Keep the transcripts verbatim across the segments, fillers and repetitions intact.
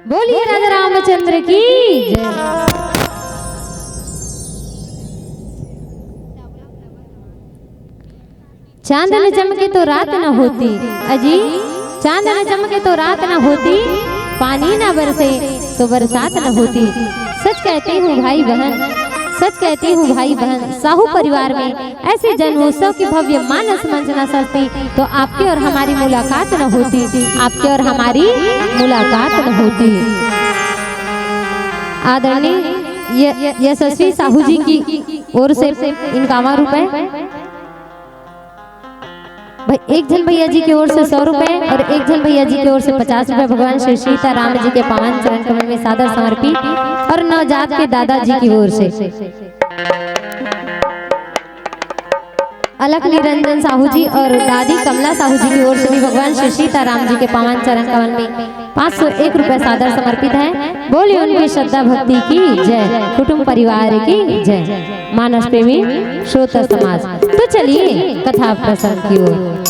बोलिए राजा रामचंद्र की जय। चांद न चमके तो रात न होती। अजी, चांद न चमके तो रात न होती, पानी न बरसे तो बरसात न होती। सच कहती हूँ भाई बहन, सच कहती हूँ भाई बहन, साहू परिवार में ऐसे जन्मोत्सव की भव्य मानस मंचना सजती तो आपकी और हमारी मुलाकात न होती, आपकी और हमारी मुलाकात न होती। आदरणीय य-, यशस्वी साहू जी की ओर से इक्यावन रुपए। भाई, एक झन भैया जी की ओर से सौ रुपए और एक झन भैया जी की ओर से पचास रुपए भगवान श्री सीताराम जी के पावन चरण कमल में सादर समर्पित और नवजात के दादाजी की ओर से। अलख निरंजन साहू जी और दादी कमला साहू जी की ओर से भी भगवान श्री सीताराम जी के पावन चरण कमल में पाँच सौ एक रुपए सादर समर्पित है। बोलिए उनकी श्रद्धा भक्ति की जय, कुटुंब परिवार की जय, मानस प्रेमी श्रोता समाज। तो चलिए कथा प्रसंग की ओर।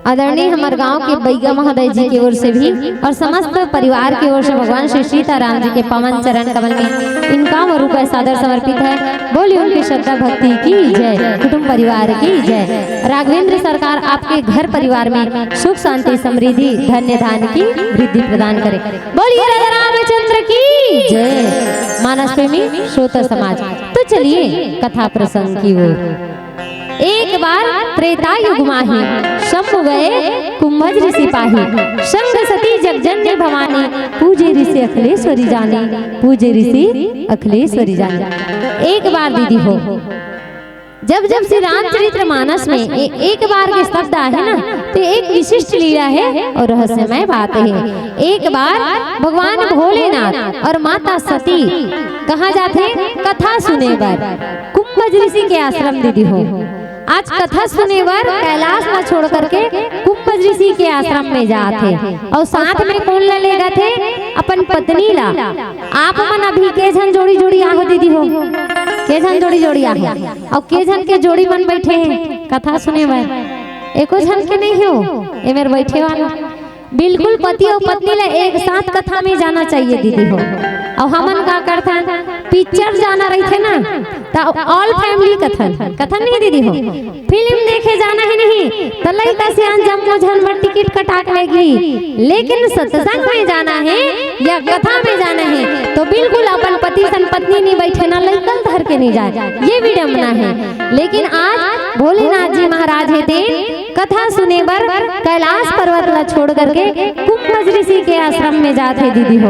आदरणीय हमर गांव के बैगा महोदय जी की ओर से भी और समस्त परिवार की ओर से भगवान श्री सीताराम जी के पावन चरण कमल में इक्यावन रुपए सादर समर्पित है। बोलिए उनकी श्रद्धा भक्ति की जय, कुटुंब परिवार की जय। राघवेंद्र सरकार आपके घर परिवार में सुख शांति समृद्धि धन्य धान की वृद्धि प्रदान करे। बोलिए राजा रामचंद्र की जय। मानस प्रेमी श्रोता समाज, तो चलिए कथा प्रसंग की ओर। एक बार त्रेता युग माही, शंभु गए कुंभज ऋषि पाही। संग सती जगजननी भवानी, पूजे ऋषि अखिलेश्वरी जानी, पूजे ऋषि अखिलेश्वरी जानी। एक बार दीदी हो, जब जब श्री रामचरित्र मानस में ए-, एक बार के शब्द आहे ना, तो एक विशिष्ट लीला है और रहस्यमय बात है। एक बार भगवान भोलेनाथ और माता सती कहाँ जाथे? कथा सुने बर कुंभज ऋषि के आश्रम दीदी हो। आज कथा सुने बर कैलाश ला छोड़ करके कुंभज ऋषि के आश्रम में जाथे और साथ में कौन ला लेगथे? अपन पत्नी ला। आप मन अभी के झन जोड़ी जोड़ी आहो दीदी हो? के झन जोड़ी जोड़ी आहो? अउ के झन के जोड़ी मन बैठे हे कथा सुने बर? एको झन के नहीं हो ए मेर बैठे वाला। बिल्कुल पति अउ पत्नी ला एक साथ कथा में जाना चाहिए दीदी हो। अउ हमन का करथन, पिक्चर जाना रहिथे ना, त all family कथन, कथन नहीं दीदी हो? फिल्म देखे जाना हे नहीं, त लइका सियान जम्मो झन बर टिकट कटा के लेगही, लेकिन सत्संग में जाना हे या कथा में जाना हे, तो बिल्कुल अपन पति सन पत्नी नहीं बैठे ना, लइका ल धर के नहीं जाए, ये विडम्बना हे। लेकिन आज भोलेनाथ जी महाराज हे तेन कथा सुने बर कैलाश पर्वत ला छोड़ करके कुंभज ऋषि के आश्रम में जात हे दीदी हो।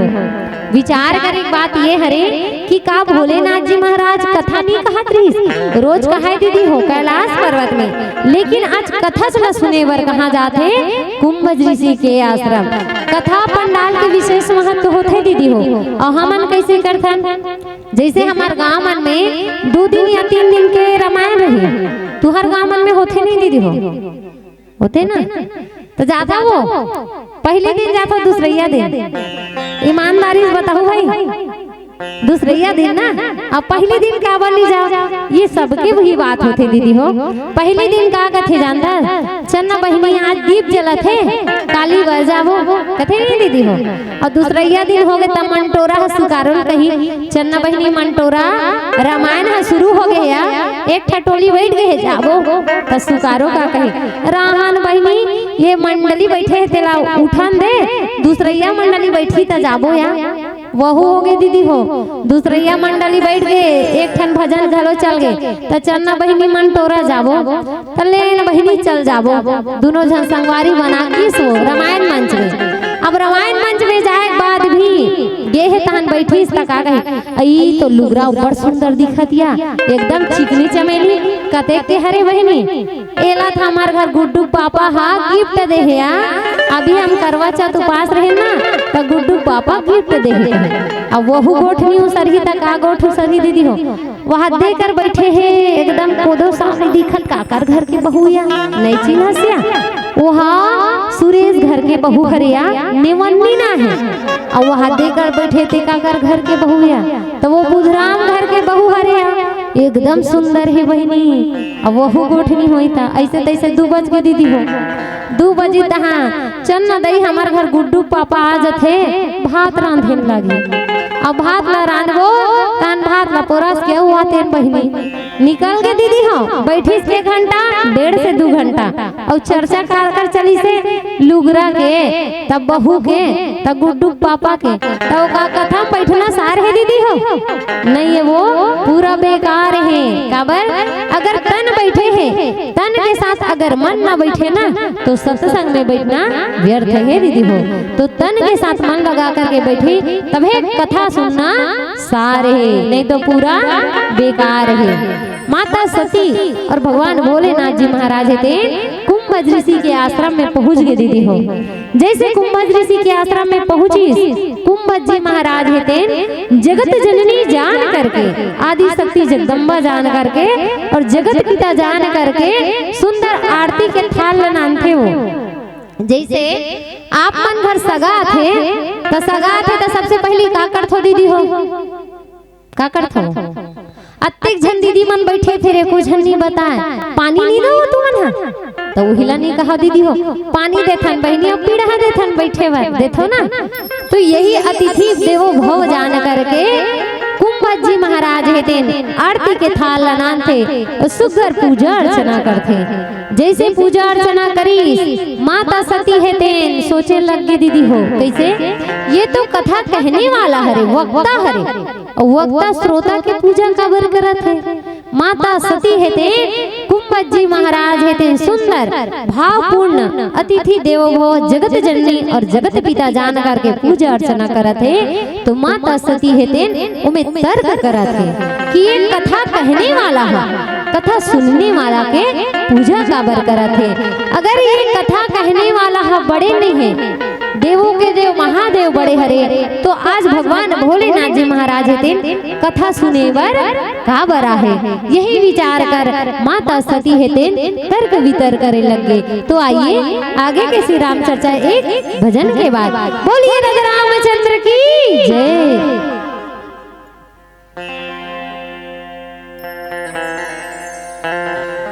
विचार करे के बात ये हरे कि का भोलेनाथ जी महाराज कथा नहीं कहत रहिस, रोज कहाय दीदी हो कैलाश पर्वत में, लेकिन आज कथा ला सुने बर कहाँ जात हे? कुंभज ऋषि के आश्रम। कथा पंडाल के विशेष महत्व होथे दीदी हो। अउ हमन कैसे करथन? जैसे हमार गांव मन में दो दिन या तीन दिन के रामायण रही, तुहर गांव मन में होथे नहीं दीदी हो? होथे ना? तो जाथो वो, पहली दिन जाथो, दूसरैया दिन, ईमानदारी से बताओ भाई, दूसरैया दिन ना, अब पहली दिन काबर नहीं जाओ? ये सबके वही बात होथे दीदी हो। पहली दिन का कथे जानता? चन्ना बहिनी आज दीप जलत हे, काली बर जाबो, कथे नहीं दीदी हो? अउ दूसरैया दिन होगे त मंटोरा ह सुकारो ल कही, चन्ना बहिनी मंटोरा, रामायण ह शुरू होगे हे या, एक ठा टोली बैठ गे हे, जाबो। त सुकारो का कही, राहन बहिनी, ये मंडली बैठे हे, तेला उठन दे, दूसरैया मंडली बैठी त जाबो या। वहू होगे दीदी हो, दूसरैया मंडली बैठ गे, एक ठन भजन घलो चल गे, त चन्ना बहिनी मंटोरा जाबो। त ले न बहिनी चल जाबो, दूनों झन संगवारी बना के सो रामायण मंच में। अब रामायण मंच में जाए के बाद भी गे हे तहन बैठिस त का कही, "अई तो लुगरा बड़ सुंदर दिखत या, एकदम चिकनी चमेली, कतेक के हरे बहिनी?" "एला त हमार घर गुड्डू पापा हा गिफ्ट दे हे या, अभी हम करवा चौथ उपास रहे ना, त गुड्डू पापा गिफ्ट दे हे।" अब वहू गोठ नहीं उसरही त का गोठ उसरही दीदी हो? वहाँ देकर बैठे हे, एकदम कोदो सामने दिखत, काकर घर के बहू या, नहीं चिन्हस या। ओ ओहा सुरेश घर के बहू हरे या, नेवन्नी ना हे। अउ ओहा देकर बैठे ते काकर घर के बहू या, त वो बुधराम घर के बहू हरे या। एकदम सुंदर हे बहिनी। अब वहू गोठनी होई त अइसे तइसे दू बज गे दीदी हो। दू बजी तहाँ चन्ना दई हमर घर गुड्डू पापा आ जथे, भात रांधे लागी। अब भात ला रांधबो, तन भात ला पोरस के हुआ तेन बहिनी। निकल गे दीदी हो, बैठिस एक घंटा, डेढ़ से दू घंटा, अउ चर्चा कर कर चलिसे लुगरा के, तब बहू के, तब गुड्डू पापा के, तब का कथा पैठना सार हे दीदी हो? नहीं हे वो, पूरा बेकार हे। काबर? अगर तन बैठे हे, तन के साथ अगर मन ना बैठे ना, तो सत्संग में बैठना व्यर्थ हे दीदी हो। तो तन के साथ मन लगा करके बैठी, तभे कथा सुनना सार हे, नहीं तो पूरा बेकार हे। माता सती अउ भगवान भोलेनाथ जी महाराज हे तेन कुंभज ऋषि के आश्रम में पहुंच गे दीदी हो। जइसे कुंभज ऋषि के आश्रम में पहुंचिस, कुंभज जी महाराज हे तेन जगत जननी जान करके, आदि शक्ति जगदम्बा जान करके अउ जगत पिता जान करके सुंदर आरती के थाल ल नानथे हो। जइसे आप मन घर सगा आथे, त सगा आथे त सबसे पहिली का करथो दीदी हो? का करथो? अतेक झन दीदी मन बइठे फेर एको झन नइ बताय, पानी नइ दो तुमन ह? त उही ला नइ कहा दीदी हो, पानी देथन बहिनी, अब पीढ़ा देथन बइठे बर, देथो ना? तो यही अतिथि देवो भव जान करके कुंभज जी महाराज हे तेन आरती के थाल ला नानथे अउ सुग्घर पूजा अर्चना करथे। जइसे पूजा अर्चना करिस, माता सती हे तेन सोचे लग गे दीदी हो, कइसे? ये तो कथा कहने वाला हरे, वक्ता हरे, अउ वक्ता श्रोता के पूजा काबर करत हे? माता सती हे तेन कुंभज जी महाराज हे तेन सुंदर भावपूर्ण अतिथि देवो भव जगत जननी अउ जगत पिता जान करके पूजा अर्चना करत हे। तो माता सती हे तेन ओमे तर्क करत हे कि ये कथा कहने वाला ह, कथा सुनने वाला के पूजा काबर करत हे? अगर ये कथा कहने वाला ह बड़े नइ हे, देवों के देव महादेव बड़े हरे, तो आज भगवान भोलेनाथ जी महाराज हे तेन कथा सुने बर काबर आहे? यही विचार कर माता सती हे तेन तर्क वितर्क करे लग गे। तो आइए आगे के श्री राम चर्चा एक भजन के बाद। बोलिए राजा रामचंद्र की जय।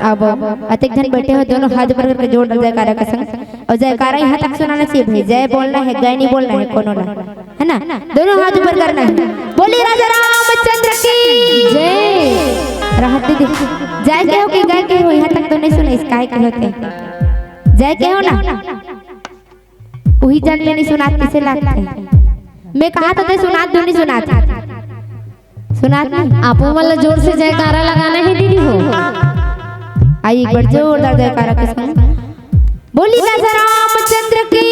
अब अतेक झन बइठे हो, दोनों हाथ ऊपर करके जोरदार जयकारा के संग, अउ जयकारा यहाँ तक सुनाना चाहिए भाई, जय बोलना हे, गय नइ बोलना हे कोनो ला, है ना? दोनों हाथ ऊपर करना हे। बोलिए राजा रामचंद्र की जय। राहत दीदी, जय कहो कि गय कहो, यहाँ तक तो नइ सुने, इस काय के होते जय कहो ना। उही जन ले नइ सुनात, कइसे लागथे? मैं कहा तो ते सुनात, तू नइ सुनात। सुनात नइ? आपो मन ला जोर से जयकारा लगाना हे दीदी हो। आइए एक बार जोरदार जयकारा के संग। बोली राजा रामचंद्र की।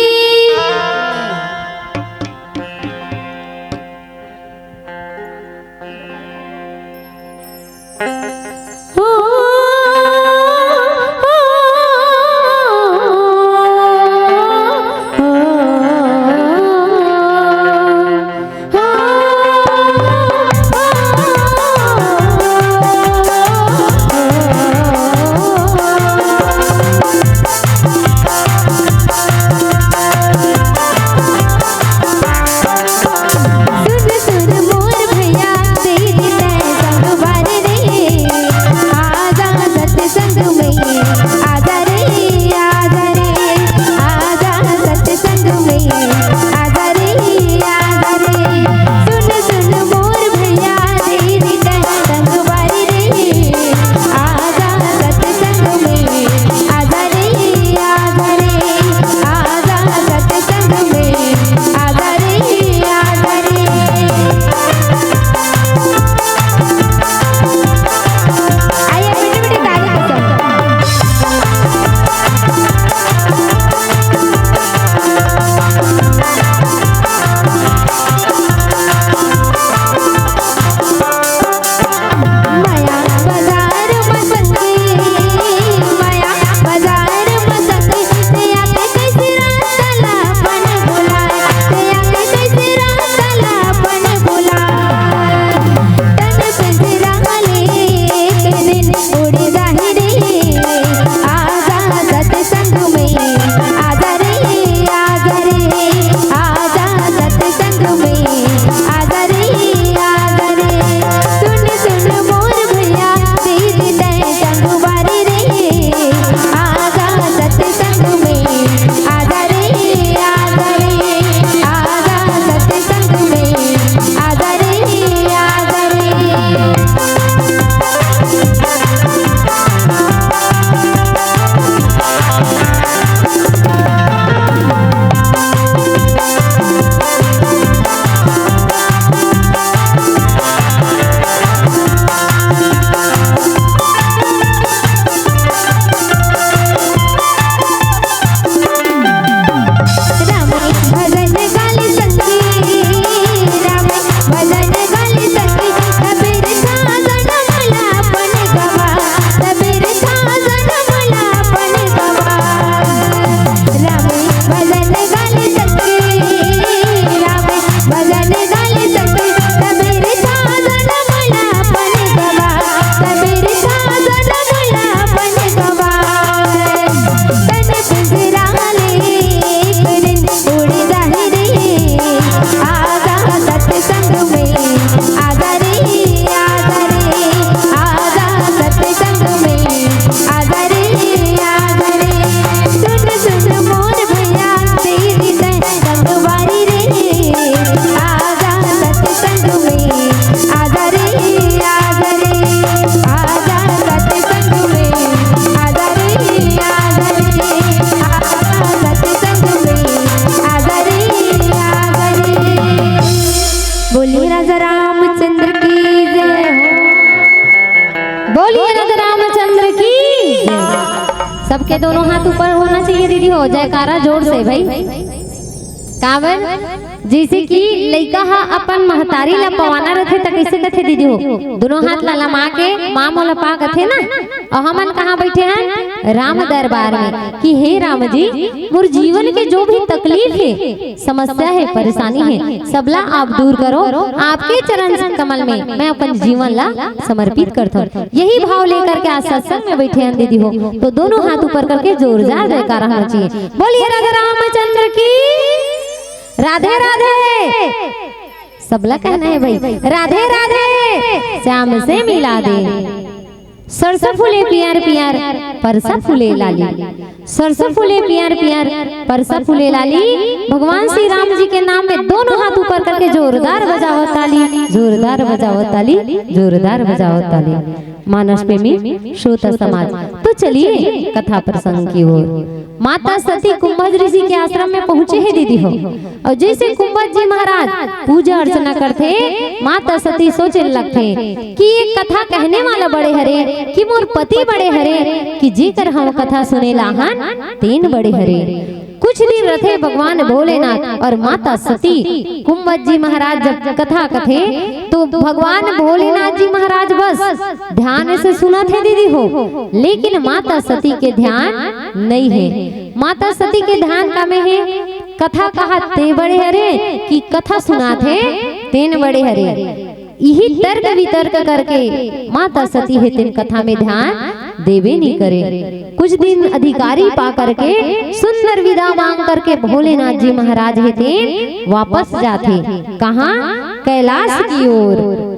आजा रे, आजा रे, सुन, सुन मोर भैया, दीदी तैं संगवारी रे। आजा सत्संग में, आजा रे, आजा रे, आजा सत्संग में, आजा रे, आजा रे। राम भजन गाली सखी, राम भजन गाली सखी, कबीर साजन मला अपन गवा, कबीर साजन मला अपन गवा। राम भजन गाली सखी, राम भजन गाली सखी, कबीर साजन मला अपन गवा, कबीर साजन मला अपन गवा। तन पिंजरा ले एक दिन उड़ जाही रे, आजा सत्संग में, आजा रे, आजा रे, आजा सत्संग में, आजा रे, आजा रे। सुन, सुन मोर भैया, तेरी तैं संगवारी रे, आजा सत्संग में, आजा रे, आजा रे, आजा सत्संग में, आजा रे, आजा रे, आजा सत्संग में, आजा रे, आजा रे। बोलिए राजा रामचंद्र की जय। बोलिए राजा रामचंद्र की जय। सबके दोनों हाथ ऊपर होना चाहिए दीदी हो, जयकारा जोर से भाई। काबर जैसे कि लइका ह अपन महतारी ला पवाना रथे त कइसे कथे दीदी हो? दोनों हाथ ला लमा के माँ मोला पा कथे ना। अउ हमन कहाँ बैठे हन? राम दरबार में। कि हे राम जी, मोर जीवन के जो भी तकलीफ हे, समस्या हे, परेशानी हे, सबला आप दूर करो। आपके चरण कमल में मैं अपन जीवन ला समर्पित करथव। यही भाव लेकर के आज सत्संग में बैठे हन दीदी हो, तो दोनों हाथ ऊपर करके जोरदार जयकारा होना चाहिए। बोलिए राजा रामचंद्र की। राधे राधे। सबला कहना है भाई, राधे राधे। श्याम से मिला दे। सरसों फूले पियर पियर, परसा फूले लाली। सरसों फूले पियर पियर, परसा फूले लाली। भगवान श्री राम जी के नाम में दोनों हाथ ऊपर करके जोरदार बजाओ ताली, जोरदार बजाओ ताली, जोरदार बजाओ ताली। मानस प्रेमी श्रोता समाज, तो चलिए कथा प्रसंग की ओर। माता सती कुंभज ऋषि के आश्रम में पहुंचे हे दीदी हो। अउ जइसे कुंभज जी महाराज पूजा अर्चना करथे, माता सती सोचे लगथे कि ये कथा कहने वाला बड़े हरे कि मोर पति बड़े हरे, कि जेकर हम कथा सुने ला हन तेन बड़े हरे। कुछ दिन रथे भगवान भोलेनाथ अउ माता सती। कुंभज जी महाराज जब कथा कथे तो भगवान भोलेनाथ जी महाराज बस ध्यान से सुनत हे दीदी हो, लेकिन माता सती के ध्यान नइ हे। माता सती के ध्यान का में हे? कथा कहत ते बड़े हरे कि कथा सुनात हे तेन बड़े हरे। इही तर्क वितर्क करके माता सती हे तेन कथा में ध्यान देबे नइ करे। कुछ दिन अधिकारी पा करके सुंदर विदा मांग करके भोलेनाथ जी महाराज हे तेन वापस जाथे। कहाँ? कैलाश की ओर।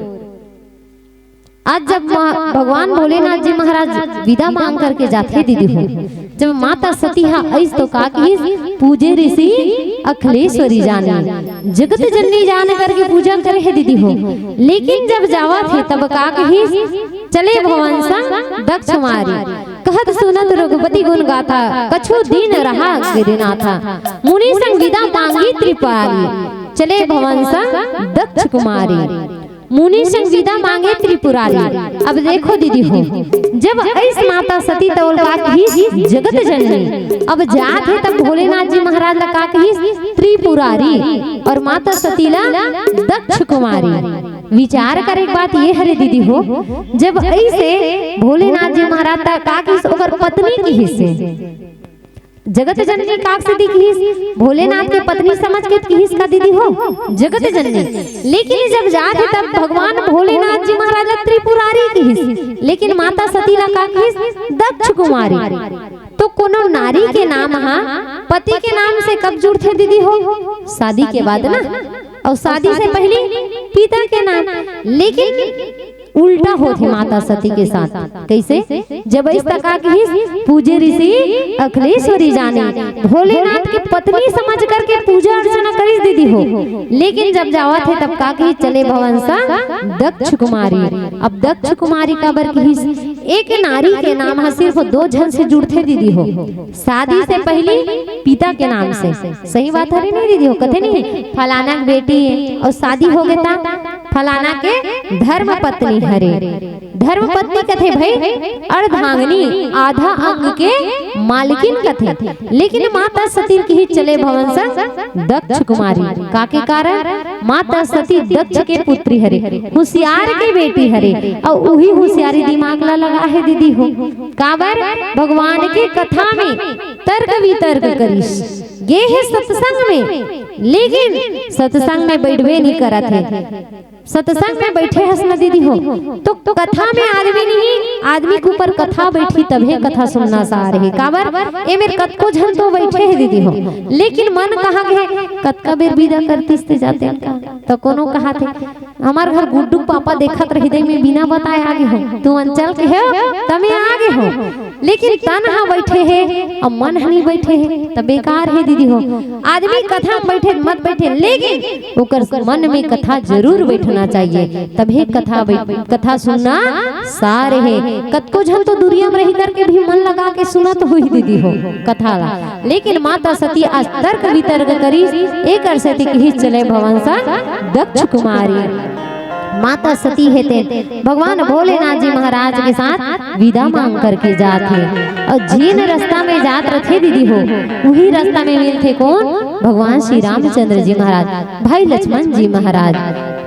आज जब मा-, भगवान भोलेनाथ जी महाराज विदा मांग करके जाथे दीदी हो, जब माता सती हा अइस तो का किहिस, पूजे ऋषि अखिलेश्वरी जानी, जगत जननी जान करके पूजा करे हे दीदी हो। लेकिन जब जावत हे तब का किहिस, चले भवन संग दक्ष मारी, कहत सुनत रघुपति गुण गाथा, कछु दिन रहा गिरिनाथा, मुनि संग विदा मांगी त्रिपुरारी, चले भवन संग दक्ष कुमारी। मुनि संग विदा मांगे त्रिपुरारी। अब देखो दीदी हो, जब अइस माता सती तौल का किहिस जगत जननी, अब जात हे तब भोलेनाथ जी महाराज ला का किहिस त्रिपुरारी, अउ माता सती ला दक्ष कुमारी। विचार करे के बात ये हरे दीदी हो, जब अइसे भोलेनाथ जी महाराज ला का किहिस ओकर पत्नी किहिस हे। जगत जननी काक से दी किहिस, भोलेनाथ के पत्नी समझ के किहिस का दीदी हो, जगत जननी। लेकिन जब जात हे तब भगवान भोलेनाथ जी महाराज ला त्रिपुरारी किहिस, लेकिन माता सती ला का किहिस दक्ष कुमारी। तो कोनो नारी के नाम हा पति के नाम से कब जुड़थे दीदी हो? शादी के बाद ना। और शादी से पहले पिता के नाम। लेकिन उल्टा होथे माता सती के साथ। कैसे? जब इस तक का कहिस, पूजे ऋषि अखिलेश्वरी जाने, भोलेनाथ के पत्नी समझ करके पूजा अर्चना करिस दीदी हो। लेकिन जब जावत हे तब का कहिस, चले भवन सा दक्ष कुमारी। अब दक्ष कुमारी काबर कहिस? एक नारी के नाम ह सिर्फ दो झन से जुड़थे दीदी हो। शादी से पहले पिता के नाम से। सही बात हरे नहीं दीदी हो? कथे नहीं, फलाना के बेटी हे और शादी हो गे ता फलाना के धर्म पत्नी हरे। धर्म पत्नी कथे भाई, अर्धांगिनी, आधा अंग के मालकिन कथे। लेकिन माता सती कहिस, चले भवन सा दक्ष कुमारी। का के कारण? माता सती दक्ष के पुत्री हरे, होशियार के बेटी हरे, और उही होशियारी दिमाग ला लगा हे दीदी हो। काबर? भगवान के कथा में तर्क वितर्क करिस, गे हे सत्संग में, लेकिन सत्संग में बैठबे नहीं करत हे। सत्संग में बैठे हस न दीदी हो, तो कथा में आदमी नहीं, आदमी के ऊपर कथा बैठी तभे कथा सुनना सार हे। काबर? ए मेर कतको झन तो बैठे हे दीदी हो, लेकिन मन कहाँ गे? कतका बेर विदा करतिस ते जाते का? तो कोनो कहा थे, हमार घर गुड्डू के पापा देखत रही दे, मैं बिना बताए आ गे हो, तू अंचल के हो, त मैं आ गे हो। लेकिन तन ह बैठे हे, अब मन ह नहीं बैठे हे, त बेकार हे दीदी हो। आदमी कथा में बैठे मत बैठे, लेकिन ओकर मन में कथा जरूर बैठना चाहिए, तभे कथा बैठ-, कथा सुनना सार हे। कतको झन तो दुरिया में रही करके भी मन लगा के सुनत होही दीदी हो कथा ला, लेकिन माता सती आज तर्क वितर्क करिस, एकर सेती कहिस, चले भवन सा दक्ष कुमारी। माता सती हे तेन भगवान भोलेनाथ जी महाराज के साथ विदा मांग करके जात हे। और जेन रास्ता में जात रथे दीदी हो, उही रास्ता में मिलथे कोन? भगवान श्री रामचंद्र जी महाराज, भाई लक्ष्मण जी महाराज।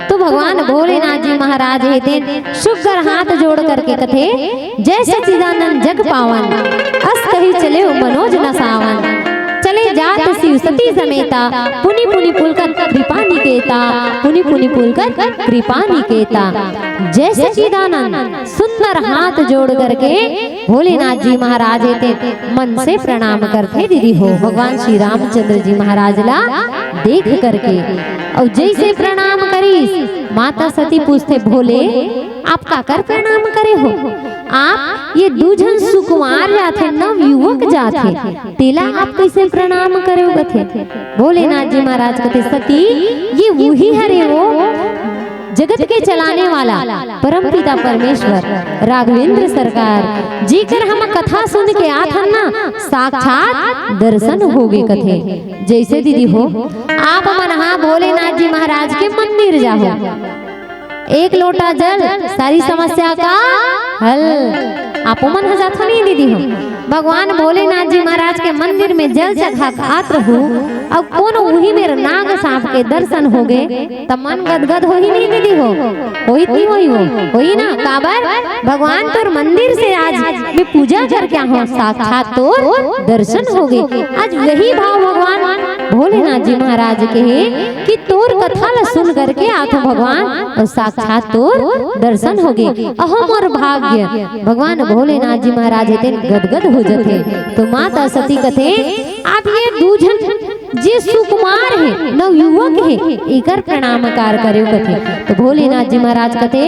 तो भगवान भोलेनाथ जी महाराज हे तेन सुग्घर हाथ जोड़ करके कथे, जय सच्चिदानंद जग पावन, अस कही चले मनोज नसावन। चले जात शिव सती समेता, पुनि पुनि पुलकर कृपा निकेता, पुनि पुनि पुलकर कृपा निकेता। जय सच्चिदानंद। सुंदर हाथ जोड़ करके भोलेनाथ जी महाराज हे तेन मन से प्रणाम करथे दीदी हो, भगवान श्री रामचंद्र जी महाराज ला देख करके। और जैसे प्रणाम करिस, माता सती पूछथे, भोले, आप काकर प्रणाम करे हो? आप ये दू झन सुकुमार जाथे, नव युवक जाथे, तेला आप कैसे प्रणाम करे हो कथे? भोलेनाथ जी महाराज कथे, सती, ये वही हरे वो जगत के चलाने वाला परमपिता परमेश्वर राघवेंद्र सरकार, जेकर हम कथा सुन के आथन ना, साक्षात दर्शन होगे कथे। जैसे दीदी हो, आप मन हा भोलेनाथ जी महाराज के मंदिर जाहो, एक लोटा जल, सारी समस्या का हल। आपो मन ह जाथो नहीं दीदी हो, भगवान भोलेनाथ जी महाराज के मंदिर में जल चढ़ा के आत रहू, अउ कोनो उही मेर नाग सांप के दर्शन होगे, त मन गदगद होही नहीं दीदी हो? होही ती होही हो, होही ना? काबर? भगवान तोर मंदिर से आज मैं पूजा करके आहूं, साक्षात तोर दर्शन होगे। आज वही भाव भगवान भोलेनाथ जी महाराज के हे कि तोर कथा ला सुन करके आथो भगवान, अउ साक्षात तोर दर्शन होगे। अहो मोर भाग्य, भगवान भोलेनाथ जी महाराज हे तेन गदगद हो जथे। तो माता सती कथे, आप ये दू झन जे सुकुमार हे, नवयुवक हे, एकर प्रणाम कार करेव कथे। तो भोलेनाथ जी महाराज कथे,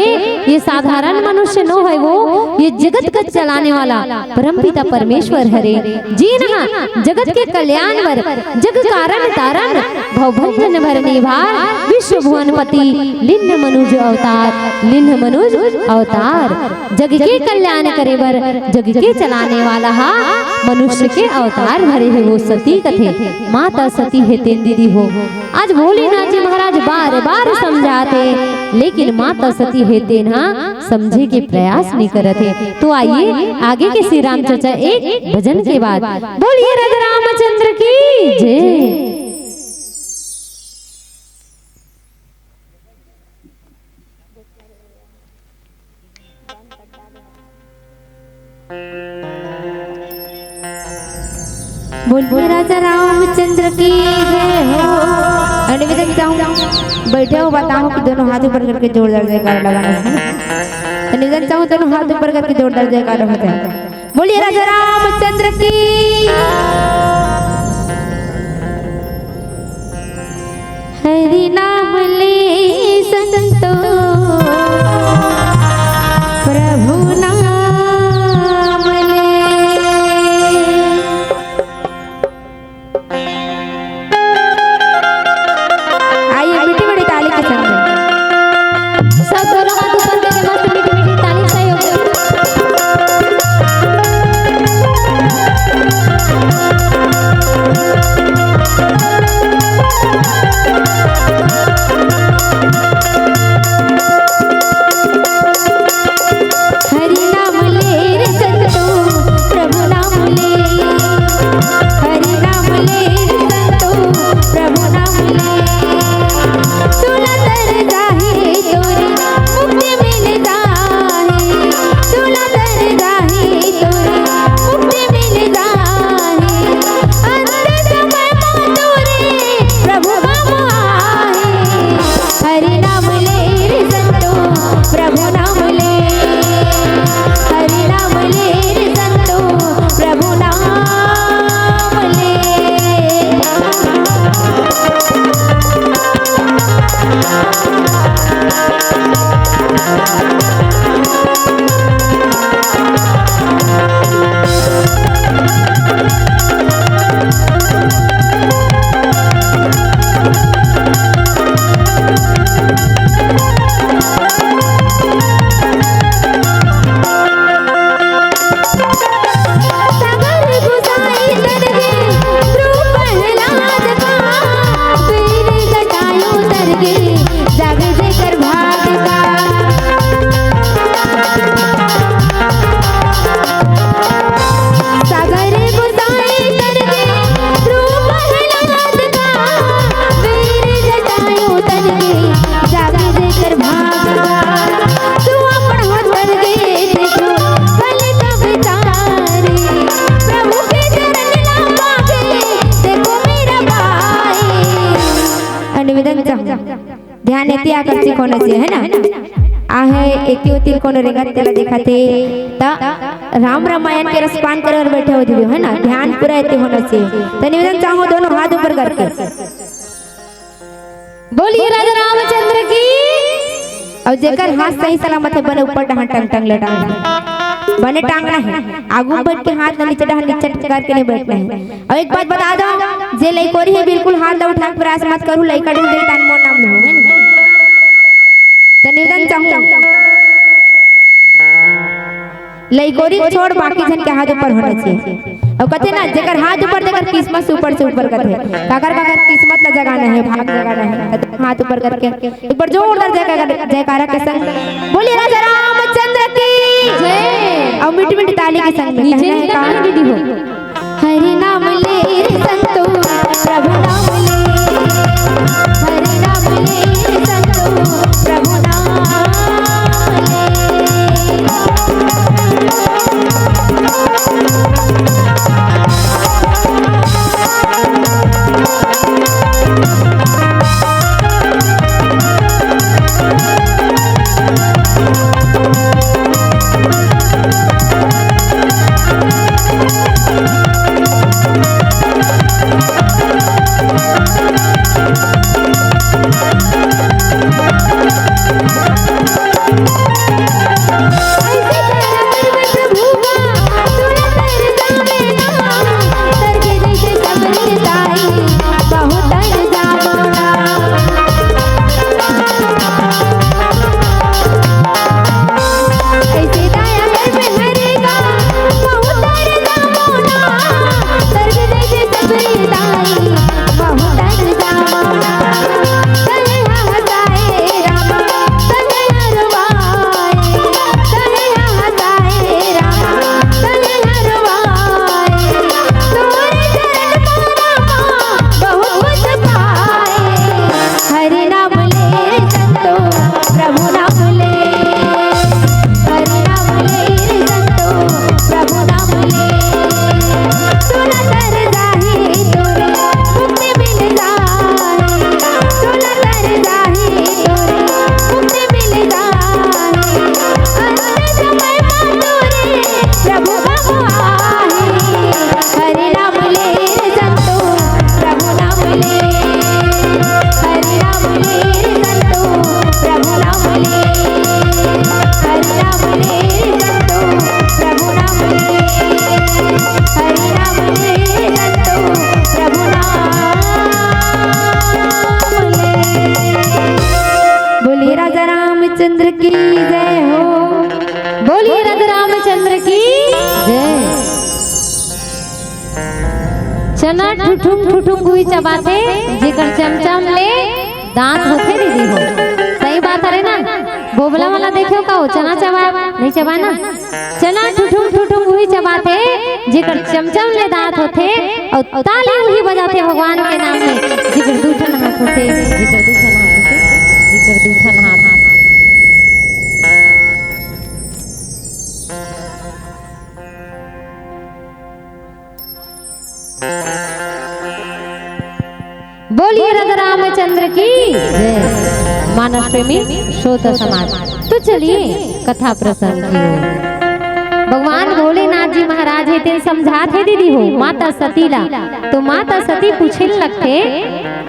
ये साधारण मनुष्य नो हे वो, ये जगत का चलाने वाला परमपिता परमेश्वर हरे, जेन हा जगत के कल्याण बर जग कारण तारण, भवभंजन भरने भार, विश्व भुवन पति, लिन्ह मनुज अवतार, लिन्ह मनुज अवतार। जग के कल्याण करे बर जग के चलाने वाला हा मनुष्य के अवतार भरे हे वो सती कथे। माता सती हे तेन दीदी हो। आज भोलेनाथ जी महाराज बार बार समझाते, लेकिन माता सती हे तेन हा समझे के प्रयास नहीं करत हे। तो आइए आगे के श्री राम चर्चा एक भजन के बाद। बोलिए राजा रामचंद्र की जय। बोलिए राजा रामचंद्र की जय हो। और निवेदन चाहूँ, बैठे हो, बताओ कि दोनों हाथ ऊपर करके जोरदार जयकारा लगाना है। तो निवेदन चाहूँ, दोनों हाथ ऊपर करके जोरदार जयकारा हो जाए। बोलिए राजा रामचंद्र की। हरि नाम ले संतोष, प्रभु नाम ले। आइए, मीठी मीठी ताली के संग में। सब दोनों हाथ ऊपर करके मस्त मीठी मीठी ताली सहयोग से। हरि नाम ले रे संतो, प्रभु नाम ले। हरि नाम ले रे संतो, प्रभु नाम ले। सुना तर जाहे तोरे, मुक्ति मिल जाहे। सुना तर जाहे तोरे, मुक्ति मिल जाहे। अंत समय मा तोरे, प्रभु हम आहे। हरि नाम ले रे संतो, प्रभु नाम ले। हरि नाम ले रे संतो, प्रभु नाम ले। सागर गुसाई तर गे, ध्रुव प्रहलाद का, वीर जटायु तर गे, जागे जेकर भाग का। सागर गुसाई तर गे, ध्रुव प्रहलाद का, वीर जटायु तर गे, जागे जेकर भाग का। तू अपन होत कर गे, देखो, कल का विचारे। प्रभु के चरण ला पाके, देखो मेरा भाई। निवेदन चाहूँ, ध्यान एती आकर्षित होना चाहिए, है ना? आहे एती ओती कोनो रेंगत तेला देखत हे, त राम रामायण के रसपान करे बर बैठे हो दीदी, है ना? ध्यान पूरा एती होना चाहिए। त निवेदन चाहूँ, दोनों हाथ ऊपर करके। बोलिए राजा रामचंद्र की। अउ जेकर हाथ सही सलामत हे, बने ऊपर डहान टंग टंग ले टांग, बने टांगना हे। आगू बैठ के हाथ ला नीचे डहान नीचे करके नहीं बैठना हे। अउ एक बात बता दो, जे लइकोरी हे बिल्कुल हाथ ला उठा के प्रयास मत करू, लइका ढील दे तान मोर नाम लो, है नी? त निवेदन चाहूँ, लइकोरी छोड़, बाकी झन के हाथ ऊपर होना चाहिए। अउ कथे ना, जेकर हाथ ऊपर तेकर किस्मत से ऊपर से ऊपर कथे। काकर काकर किस्मत ला जगाना हे, भाग जगाना हे। हाथ ऊपर करके एक बार जोरदार जयकारा, जयकारा के संग बोलिए राजा रामचंद्र की जय। अउ मीठी मीठी ताली के संग में नीचे कहना हे नीचे का? ताली दीदी हो। हरि नाम ले रे संतो, प्रभु नाम ले। हरि नाम ले रे संतो, प्रभु नाम ले। चंद्र की जय हो। बोलिए राधे रामचंद्र की जय। चना ठुठुंग ठुठुंग हुई चबाथे, जेकर चमचम ले दांत होथे दीदी हो। सही बात हरे ना? बोबला वाला देखे हो का हो? चना चबा, नहीं चबा ना? चना ठुठुंग ठुठुंग हुई चबाथे, जेकर चमचम ले दांत होथे, अउ ताली उही बजाथे भगवान के नाम में, जेकर दू ठन हाथ होथे, जेकर दू ठन हाथ होथे, जेकर दू ठन हाथ। बोलिए राधा रामचंद्र की जय। मानस प्रेमी श्रोता समाज, तो चलिए कथा प्रसंग की ओर। भगवान भोलेनाथ जी महाराज हे तेन समझात हे दीदी हो माता सती ला। तो माता सती पूछे लगथे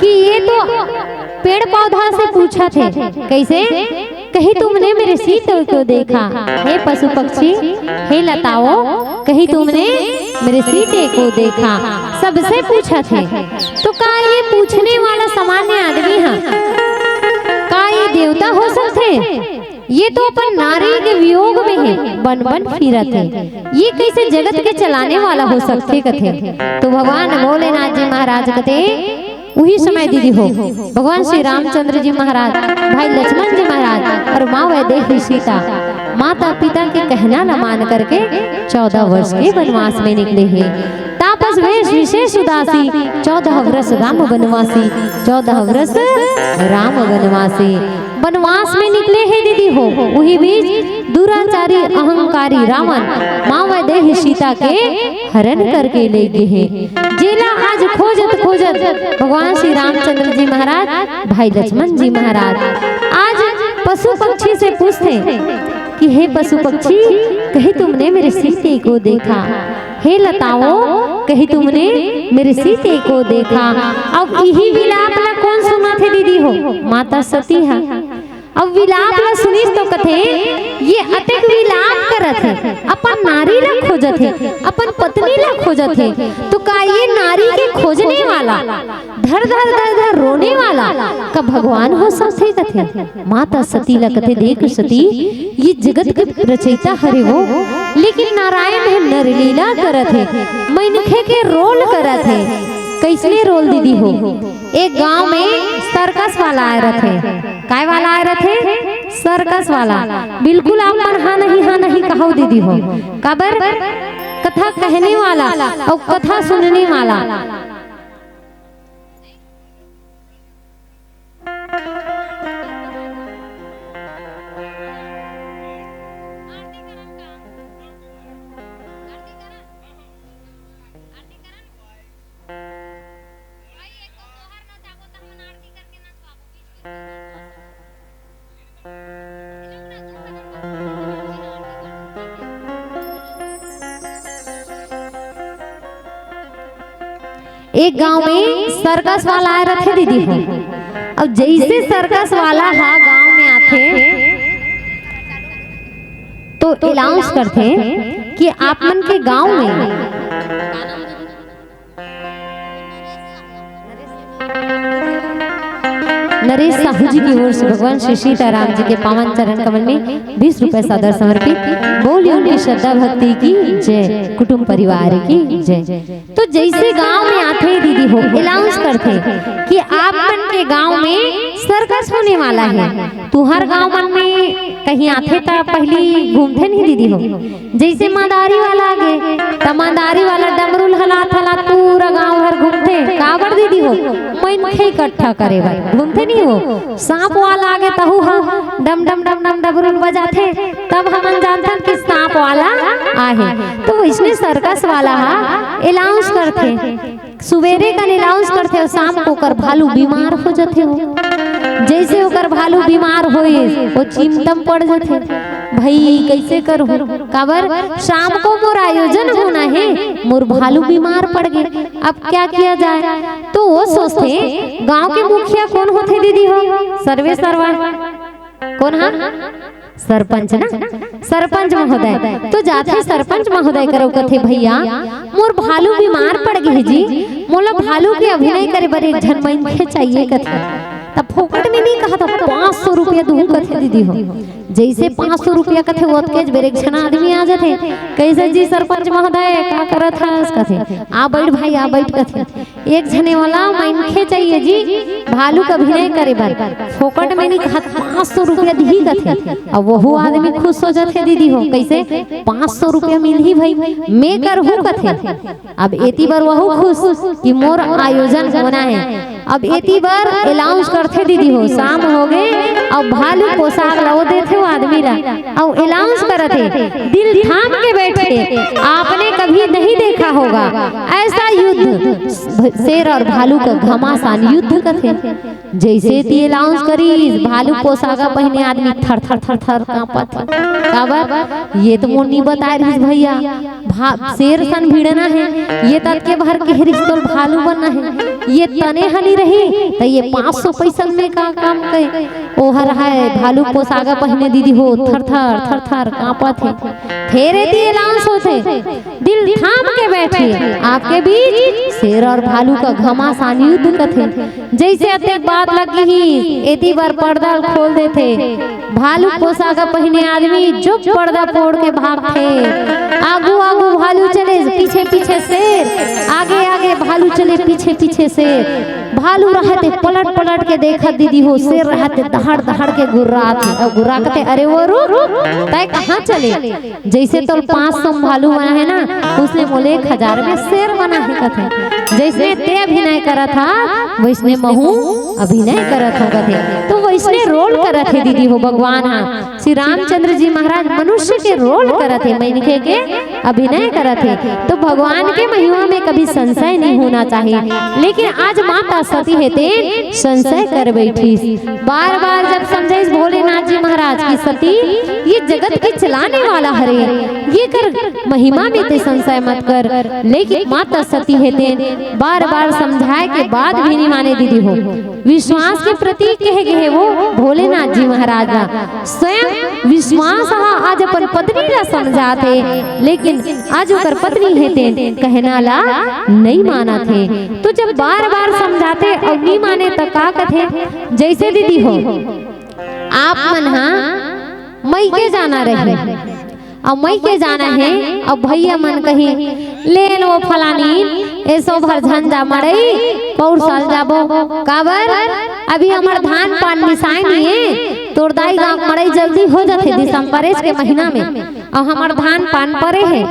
कि ये तो पेड़ पौधा से पूछत हे, कैसे? कहीं तुमने मेरे सीते को देखा? हे पशु पक्षी, हे लताओं, कहीं तुमने मेरे सीते को देखा? सबसे पूछत हे। तो का ये पूछने वाला सामान्य आदमी हे? का ये देवता हो सकथे? ये तो अपन नारी के वियोग में हे, बन बन फिरत हे। ये कैसे जगत के चलाने वाला हो सकथे कथे? तो भगवान भोलेनाथ जी महाराज कथे, उही समय दीदी हो, भगवान श्री रामचंद्र जी महाराज, भाई लक्ष्मण जी महाराज अउ माँ वैदेही सीता माता पिता के कहना ला मान करके चौदह वर्ष के वनवास में निकले हे। तापस वेश विशेष उदासी, चौदह वर्ष राम वनवासी, चौदह वर्ष राम वनवासी। वनवास में निकले हे दीदी हो, उही बीच दुराचारी अहंकारी रावण माँ वैदेही सीता के हरण करके ले गे हे। जेला आज खोजत खोजत भगवान श्री रामचंद्र जी महाराज, भाई लक्ष्मण जी महाराज, आज पशु पक्षी से पूछथे कि हे पशु पक्षी, कहीं तुमने मेरे सीते को देखा? हे लताओं, कहीं तुमने मेरे सीते को देखा? अब इही विलाप ला कोन सुनत हे दीदी हो? माता सती हा। अब विलाप ला सुनिस तो कथे, ये अतेक विलाप करत हे, अपन नारी ला खोजत हे, अपन पत्नी ला खोजत हे, तो का ये नारी के खोजने वाला, धर धर धर धर रोने वाला का भगवान हो सकथे कथे? माता सती ला कथे, देख सती, ये जगत के रचयिता हरे वो, लेकिन नारायण हे नर लीला करत हे, मनखे के रोल करत हे। कैसने रोल दीदी हो? एक गांव में सर्कस वाला आए रथे। काय वाला आए रथे? सर्कस वाला। बिल्कुल आप मन हाँ नहीं, हाँ नहीं कहव दीदी हो। काबर? कथा कहने वाला अउ कथा सुनने वाला। एक गांव में सर्कस वाला आए रथे दीदी हो। अब जैसे सर्कस वाला हा गांव में आथे तो अनाउंस करथे कि आप मन के गांव में नरेश साहू जी की ओर से भगवान श्री सीताराम जी के पावन चरण कमल में बीस रुपए सादर समर्पित। बोलिए उनकी श्रद्धा भक्ति की जय, कुटुंब परिवार की जय। तो जैसे गांव में आथे दीदी हो, अनाउंस करथे कि आप मन के गांव में सर्कस होने वाला है। तुंहर गांव मन में कहीं आथे त पहली घूमथे नहीं दीदी हो। जैसे मदारी वाला आगे, त मदारी वाला डमरू ल हलात हलात पूरा गांव भर घूमथे। काबर दीदी हो? मनखे इकट्ठा करे बर घूमथे नहीं हो। सांप वाला आगे, तहू ह डम डम डम डम डमरू ल बजाथे, तब हमन जानथन कि सांप वाला आहे। तो वैसने सर्कस वाला ह अनाउंस करथे। सुबेरे कन अनाउंस करथे अउ शाम को ओकर भालू बीमार हो जाथे हो। जैसे ओकर भालू बीमार होइस, वो चिंता म पड़ जाथे, "भाई, कैसे करूँ? काबर शाम को मोर आयोजन होना है, मोर भालू बीमार पड़ गे, अब क्या किया जाए?" तो वो सोचथे, गांव के मुखिया कोन होथे दीदी हो? सर्वे सर्वा कोन हा? सरपंच ना, सरपंच महोदय। तो जाथे सरपंच महोदय करो, कथे, "भैया, मोर भालू बीमार पड़ गे जी, मोला भालू के अभिनय करे बर एक झन मनखे चाहिए," कथे। त फोकट में नहीं कहत, पाँच सौ रुपया दूहूं कथे दीदी हो। जइसे पाँच सौ रुपया कथे, ओतकेच बेर एक झन आदमी आ जाथे। "कइसे जी सरपंच महोदय, का करत हस?" कथे। "आ बइठ भाई, आ बइठ," कथे। एक झने वाला मनखे चाहिए जी, भालू के अभिनय करे बर। फोकट में नहीं कहत, पाँच सौ रुपया दिही कथे। अब वहू आदमी खुश हो जाथे दीदी हो। कइसे? "पाँच सौ रुपया मिलही भाई, मैं करहूं," कथे। अब एती बर वहू खुश कि मोर आयोजन होना हे। अब एती बर अनाउंस करथे दीदी हो, शाम होगे, अब भालू पोशाक ला ओ देथे वो आदमी ला, अउ अनाउंस करत हे, "दिल थाम के बैठिए, आपने कभी नहीं देखा होगा ऐसा युद्ध।" शेर और भालू का घमासान युद्ध कथे। जइसे एती अनाउंस करिस, भालू पोशाक पहिने आदमी थर थर थर थर कांपत हे। काबर? ये तो मोर नी बताय रिहिस भैया, भा-, शेर सन भिड़ना हे, ये ततके भर के रिहिस तोर भालू बनना हे, ये तने हनी रही त ये पाँच सौ पैसा में का काम कहे। ओहर हे भालू पोशाक पहिने दीदी हो, थर थर थर थर कांपत हे। फेर एती अनाउंस होथे, "दिल थाम के बैठिए, आपके बीच शेर और भालू का घमासान युद्ध कथे।" जइसे अतेक बात लग गिस, एती बर पर्दा ल खोल देथे। भालू पोशाक पहिने आदमी जो पर्दा फोड़ के भागथे। आगू आगू भालू चले, पीछे पीछे शेर, आगे आगे भालू चले, पीछे पीछे शेर। भालू रहत हे पलट पलट के देखत दीदी हो, शेर रहत हे दहाड़ दहाड़ के गुर्रात हे, अउ गुर्रा कथे, "अरे वो रुक, तैं कहाँ चले?" जइसे तोर पाँच सौ में भालू बना हे ना, उसने मोले एक हजार में शेर बना हे कथे। जइसने तैं अभिनय करत हस, वइसने महूं अभिनय करत हंव कथे। तो वइसने रोल करत हे दीदी हो भगवान हा। श्री रामचंद्र जी महाराज मनुष्य के रोल करत हे, मनखे के अभिनय करत हे। तो भगवान के महिमा में कभी संशय नहीं होना चाहिए। लेकिन आज माता सती हे तेन संशय कर बैठिस। बार बार जब समझाइस भोलेनाथ जी महाराज कि सती, ये जगत के चलाने वाला हरे, ये कर महिमा में तैं संशय मत कर। लेकिन माता सती हे तेन बार बार समझाए के बाद भी नहीं माने दीदी हो। विश्वास के प्रतीक कहे गे हे वो भोलेनाथ जी महाराज ला। स्वयं विश्वास हा आज अपन पत्नी ला समझाथे, लेकिन आज ओकर पत्नी हे तेन कहना ला नहीं मानत हे। तो जब बार बार समझाथे अउ नहीं माने त का कथे? जइसे दीदी हो, आप मन हा मइके जाना रहे, अउ मइके जाना हे, अउ भैया मन कही, "ले न वो फलानी, एसो भर झन जा मड़ई, पउर साल जाबो।" काबर? अभी हमर धान पान मिसाय नहीं हे। तोर दाई गाँव मड़ई जल्दी हो जाथे दिसंबरेच के महीना में, अउ हमर धान पान परे हे।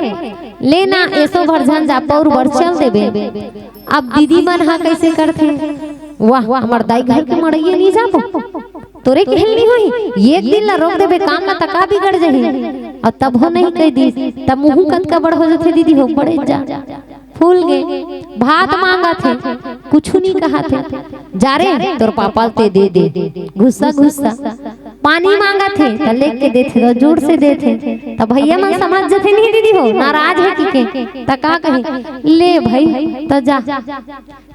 "ले ना, एसो भर झन जा, पउर बर चल देबे।" अब दीदी मन हा कइसे करथे, "वाह, हमर दाई घर के मड़इया नहीं जाबो।" तोरे कहल नहीं होही, एक दिन ला रोक देबे काम ला, त का बिगड़ जाही? अउ तब हो नहीं कह दिस, तब मुहूं कतका बड़ हो जाथे दीदी हो, बड़े जा फूल गे। भात मांगत हे, कुछु नहीं कहत हे, "जा रे, तोर पापा ल ते दे दे।" गुस्सा गुस्सा। पानी मांगत हे त लेके देथे, त जोर से देथे। त भैया मन समझ जथे, नहीं दीदी हो, नाराज हे कि के, त का कही, "ले भाई, त जा।"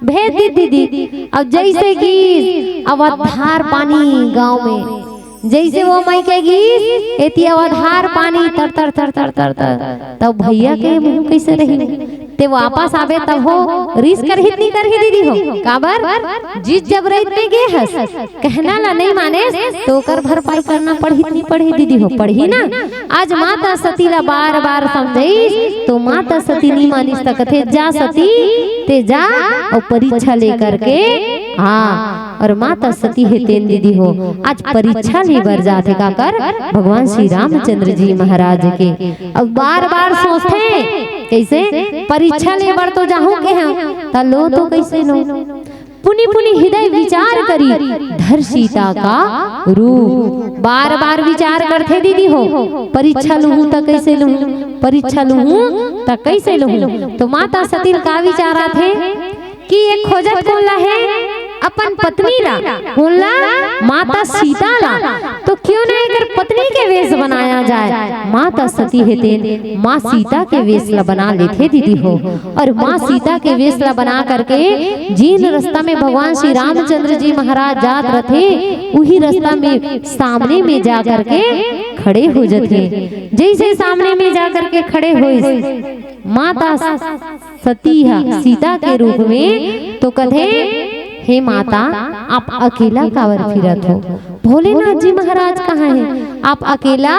भेज दी दीदी। अब जइसे गिस, अब अवधार पानी गांव में, जइसे वो मइके गिस, एती अवधार पानी तर तर तर तर तर तर। तब भैया के मुंह कइसे रही? ते वापस आबे तब हो, रिस करही त नहीं करही दीदी हो? काबर? जीत जब रहित में गे हस, कहना ला नहीं मानेस, तो ओकर भरपाई करना पड़ही त नहीं पड़ही दीदी हो? पड़ही ना। आज माता सती ला बार बार समझाइस, तो माता सती नहीं मानिस, त कथे, "जा सती, ते जा अउ परीक्षा लेकर के आ।" अउ माता सती हे तेन दीदी हो, आज परीक्षा ले बर जाथे काकर? भगवान श्री रामचंद्र जी महाराज के। अब बार बार सोचथे, कइसे? परीक्षा ले बर तो जाहूं के हम, त लो तो कइसे लो? पुनि पुनि हृदय विचार करी, धर सीता का रूप। बार बार विचार करथे दीदी हो, परीक्षा लूहूं त कइसे लूहूं, परीक्षा लूहूं त कइसे लूहूं। तो माता सती ल का विचार आथे कि ये खोजत कोन ला हे? अपन पत्नी ला। कोन ला? माता सीता ला। तो क्यों ना एकर पत्नी के वेश बनाया जाए? माता सती हे तेन माँ सीता के वेश ला बना लेथे दीदी हो। अउ माँ सीता के वेश ला बना करके जेन रस्ता में भगवान श्री रामचंद्र जी महाराज जात रथे, उही रस्ता में सामने में जा करके खड़े हो जथे। जइसे सामने में जा करके खड़े होइस माता सती ह सीता के रूप में, तो कथे, हे माता, आप अकेला काबर फिरत हो? भोलेनाथ जी महाराज कहाँ हे? आप अकेला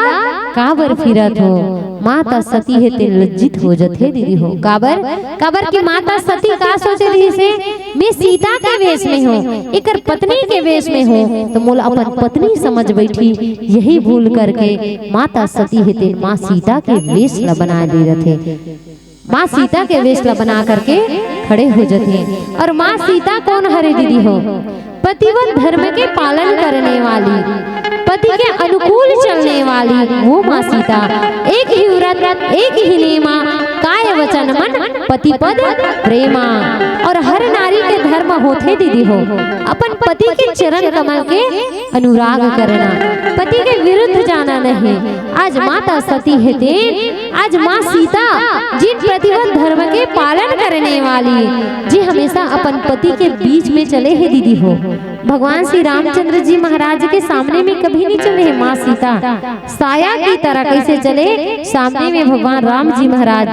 काबर फिरत हो? माता सती हे तेन लज्जित हो जथे दीदी हो। काबर? काबर कि माता सती का सोचे रहिस हे, मैं सीता के वेश में हूँ, एकर पत्नी के वेश में हूँ, तो मोला अपन पत्नी समझ बैठी, यही भूल करके माता सती हे तेन माँ सीता के वेश ला बना दे रथे। माँ सीता के वेश ला बना करके खड़े हो जथे। और माँ सीता कौन हरे दीदी हो? पतिव्रत धर्म के पालन करने वाली, पति के अनुकूल चलने वाली वो माँ सीता। एक ही व्रत, एक ही नेमा, काय वचन मन पति पद प्रेमा। और हर नारी के धर्म होथे दीदी हो, अपन पति के चरण कमल के अनुराग करना, पति के विरुद्ध जाना नहीं। आज माता सती हे तेन, आज माँ सीता, जिन पतिव्रत धर्म के पालन करने वाली, जे हमेशा अपन पति के बीच में चले हे दीदी हो। भगवान श्री रामचंद्र जी महाराज के सामने में कभी नहीं चले हे माँ सीता, साया की तरह कैसे चले सामने में भगवान राम जी महाराज,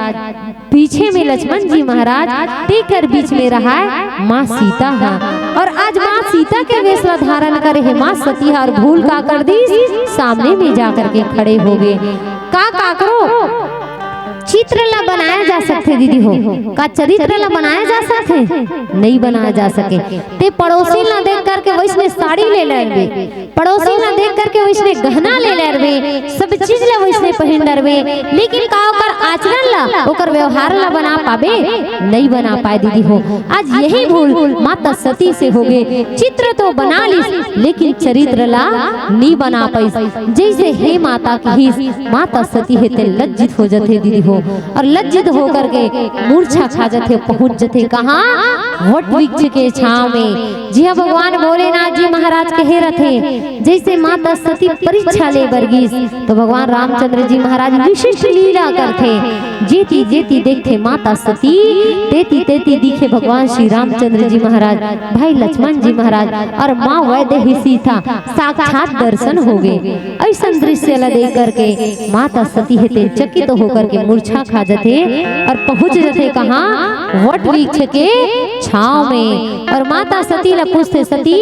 पीछे में लक्ष्मण जी महाराज, तेकर बीच में रहाय माँ सीता हा। और आज माँ सीता के वेश ला धारण करे हे माँ सती हा, और भूल का कर दीस, सामने में जा करके खड़े हो गे। का काकरो चित्र ला बनाया जा सकथे दीदी हो? का चरित्र ला बनाया जा सकथे? नहीं बनाया जा सके। ते पड़ोसी ला देख करके वैसने साड़ी ले लेबे, पड़ोसी ला देख करके वैसने गहना ले लेबे, सब चीज ला वैसने पहिन डरबे, लेकिन का ओकर आचरण ला, ओकर व्यवहार ला बना पाबे? नहीं बना पाए दीदी हो। आज यही भूल माता सती से हो गे। चित्र तो बना लिस, लेकिन चरित्र ला नहीं बना पाइस। जैसे हे माता कहिस, माता सती हे तेन लज्जित हो जथे दीदी हो, और लज्जित होकर के मूर्छा खा जथे, पहुंच जथे कहाँ? वट वृक्ष के छांव में। जी हाँ, भगवान भोलेनाथ जी महाराज कहे रथे, जैसे माता सती परीक्षा ले बर गिस, तो भगवान रामचंद्र जी महाराज विशिष्ट लीला करथे। जेती जेती देखथे माता सती, तेती तेती दिखे भगवान श्री रामचंद्र जी महाराज, भाई लक्ष्मण जी महाराज और माँ वैदेही सीता, साक्षात दर्शन हो गे। ऐसन दृश्य ला देख करके माता सती हे तेन चकित होकर के मूर्छा खा जथे और पहुंच जथे कहाँ? वट वृक्ष के छांव में। और माता सती ला पूछथे, सती,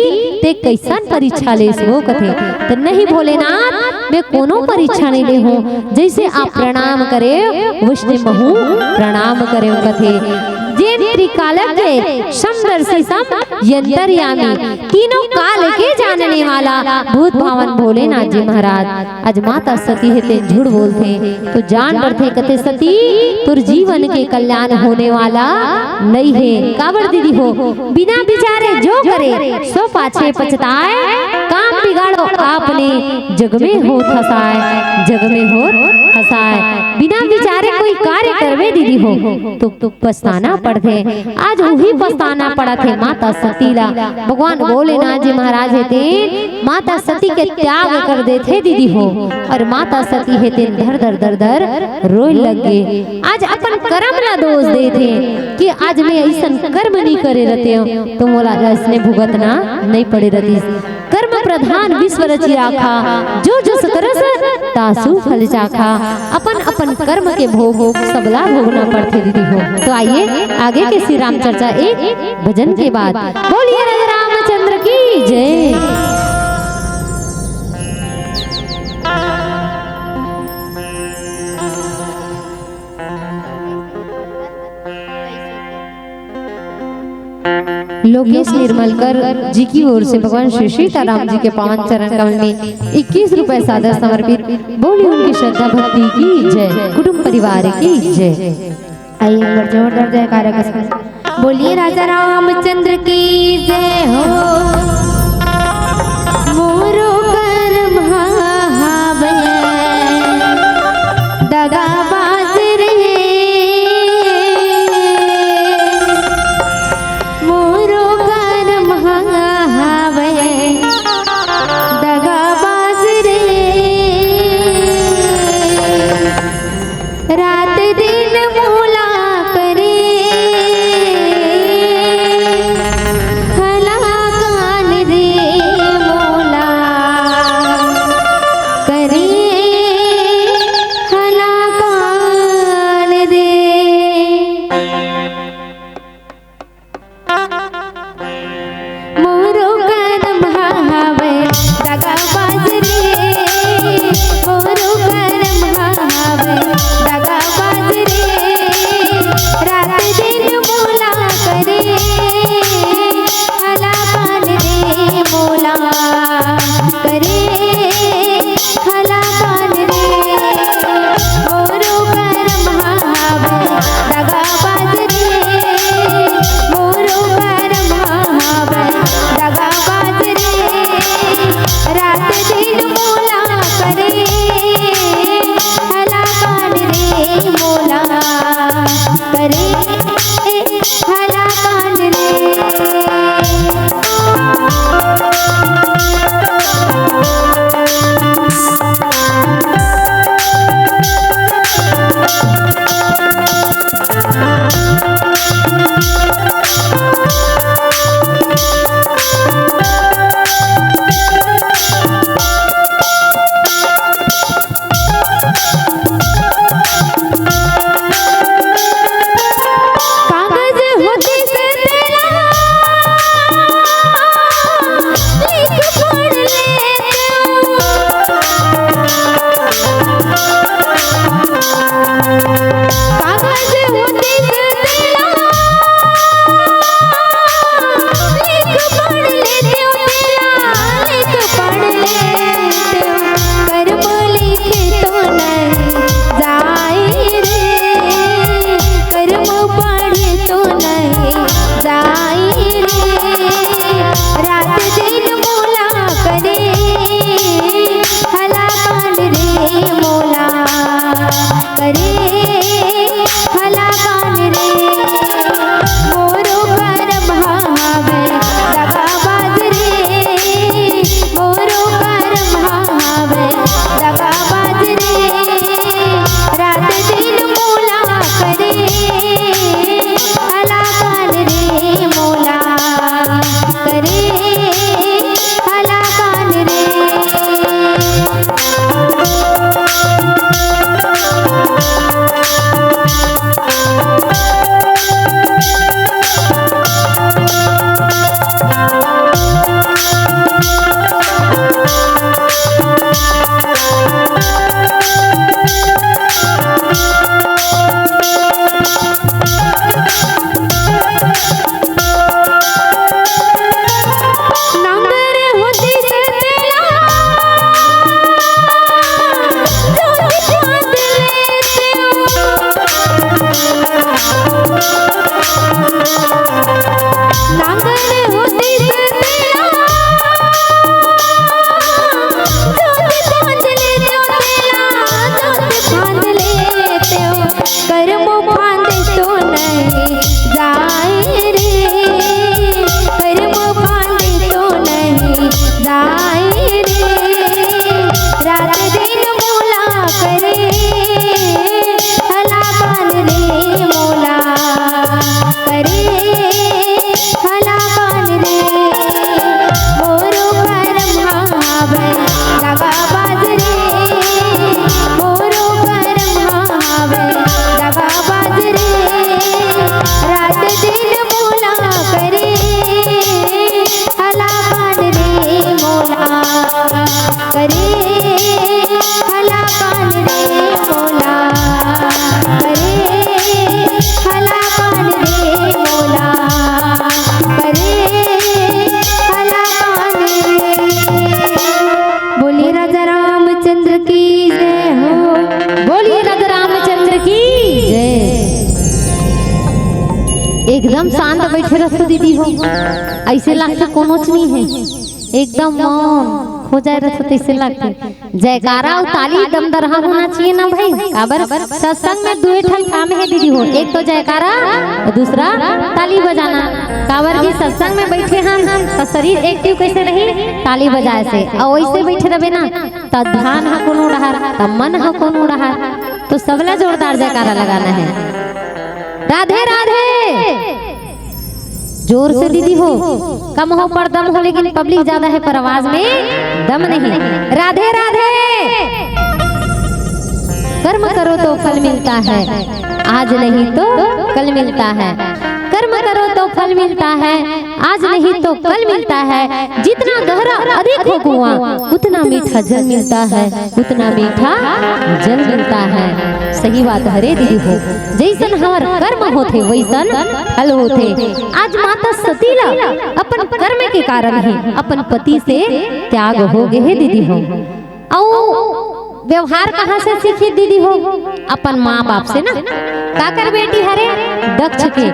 ते कैसन परीक्षा लेस हो? कथे, तो नहीं भोलेनाथ, मैं कोनो परीक्षा नहीं ले हूँ, जैसे आप प्रणाम करे वैसने महू प्रणाम करे, कथे। जेन त्रिकालज्ञ समदर्शी सम यंतर्यामी, तीनों काल के जानने वाला भूत भावन भोलेनाथ जी महाराज। आज माता सती हे तेन झूठ बोलथे, तो जान डरथे, कथे, सती, तोर जीवन के कल्याण होने वाला नहीं हे। काबर दीदी हो? बिना विचारे जो करे, सो पाछे पछताए। काम बिगाड़ो आपने, जग में होत हँसाए, जग में होत हँसाए। बिना विचारे कोई कार्य करबे दीदी हो, तो, तो पछताना पड़थे। आज वही पछताना पड़त हे माता सती ला। भगवान भोलेनाथ जी महाराज हे तेन माता सती के त्याग कर देथे दीदी हो, और माता सती हे तेन धर धर धर धर रोए लग गे। आज अपन कर्म ला दोष देथे कि आज मैं ऐसन कर्म नहीं करे रहते हो, तो मोला ऐसने भुगतना नहीं पड़े रहतीस। कर्म प्रधान विश्व रचि राखा, जो जस करस तासु फल चाखा। अपन अपन कर्म के भोग सबला भोगना पड़थे दीदी हो। तो आइए आगे के श्री राम चर्चा एक भजन के बाद। बोलिए राजा रामचंद्र की जय। लोकेश निर्मलकर जी की ओर से भगवान श्री सीताराम जी के पावन चरण कमल में इक्कीस रुपए सादर समर्पित। बोली उनकी श्रद्धा भक्ति की जय, कुटुंब परिवार की जय। आइए, एक बार जोरदार जयकारा के साथ बोलिए राजा रामचंद्र की जय हो। मोरो कर्म हावे दगाबाज रे, मोरो कर्म हावे दगाबाज रे। रात दिन मोला करे हलाकान रे मोला। एकदम शांत बैठे रहथो दीदी हो, ऐसे लगथे कोनोच नहीं है, एकदम मौन हो जाए रहथो, तैसे लगथे। जयकारा अउ ताली दमदरहा होना चाहिए ना भाई, काबर सत्संग में दुए ठन काम है दीदी हो, एक तो जयकारा अउ दूसरा ताली बजाना। काबर कि सत्संग में बैठे हन त शरीर एक्टिव कैसे रही? ताली बजाए से। अउ वैसे बैठे रहबे ना त ध्यान ह कोनो डहर, त मन ह कोनो डहर। तो सबला जोरदार जयकारा लगाना है। राधे राधे। जोर से दीदी हो, कम हो पर दम हो, लेकिन पब्लिक ज्यादा है पर आवाज में दम नहीं। राधे राधे। कर्म करो तो फल मिलता है, आज नहीं तो कल मिलता है। कर्म करो तो फल मिलता है, आज नहीं तो कल मिलता है। जितना गहरा अधिक हो कुआं, उतना मीठा जल मिलता है, उतना मीठा जल मिलता है। सही बात हरे दीदी हो, जैसन हमर कर्म होथे वैसन फल होथे। आज माता सती ला अपन कर्म के कारण ही अपन पति से त्याग हो गए हे दीदी हो। अउ व्यवहार कहाँ से सीखी दीदी हो? अपन माँ बाप से ना। काकर बेटी हरे? दक्ष के।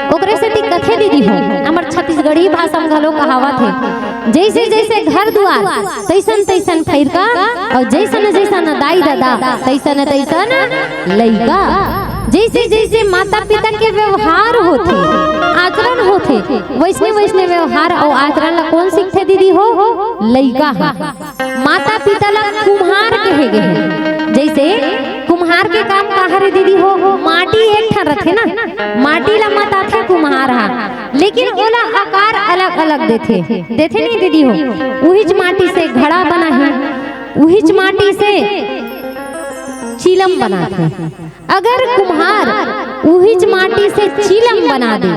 ओकरे सेती कथे दीदी हो, हमर छत्तीसगढ़ी भाषा में घलो कहावत हे, जैसे जैसे घर दुआर, तैसन तैसन फैरका, अउ जैसन जैसन दाई ददा, तैसन तैसन लइका। जैसे जैसे माता पिता के व्यवहार होथे, आचरण होथे, वैसने वैसने व्यवहार अउ आचरण ला कोन सीखथे दीदी हो? लइका ह। माता पिता ला कुम्हार कहे गे हे। जैसे कुम्हार के काम का हरे दीदी हो? माटी एक ठन रथे ना, माटी ला मताथे कुम्हार हा, लेकिन ओला आकार अलग अलग देथे, देथे नहीं दीदी हो? उहीच माटी से घड़ा बनाही, उहीच माटी से चीलम बनाथे। अगर कुम्हार उहीच माटी से चीलम बना दे,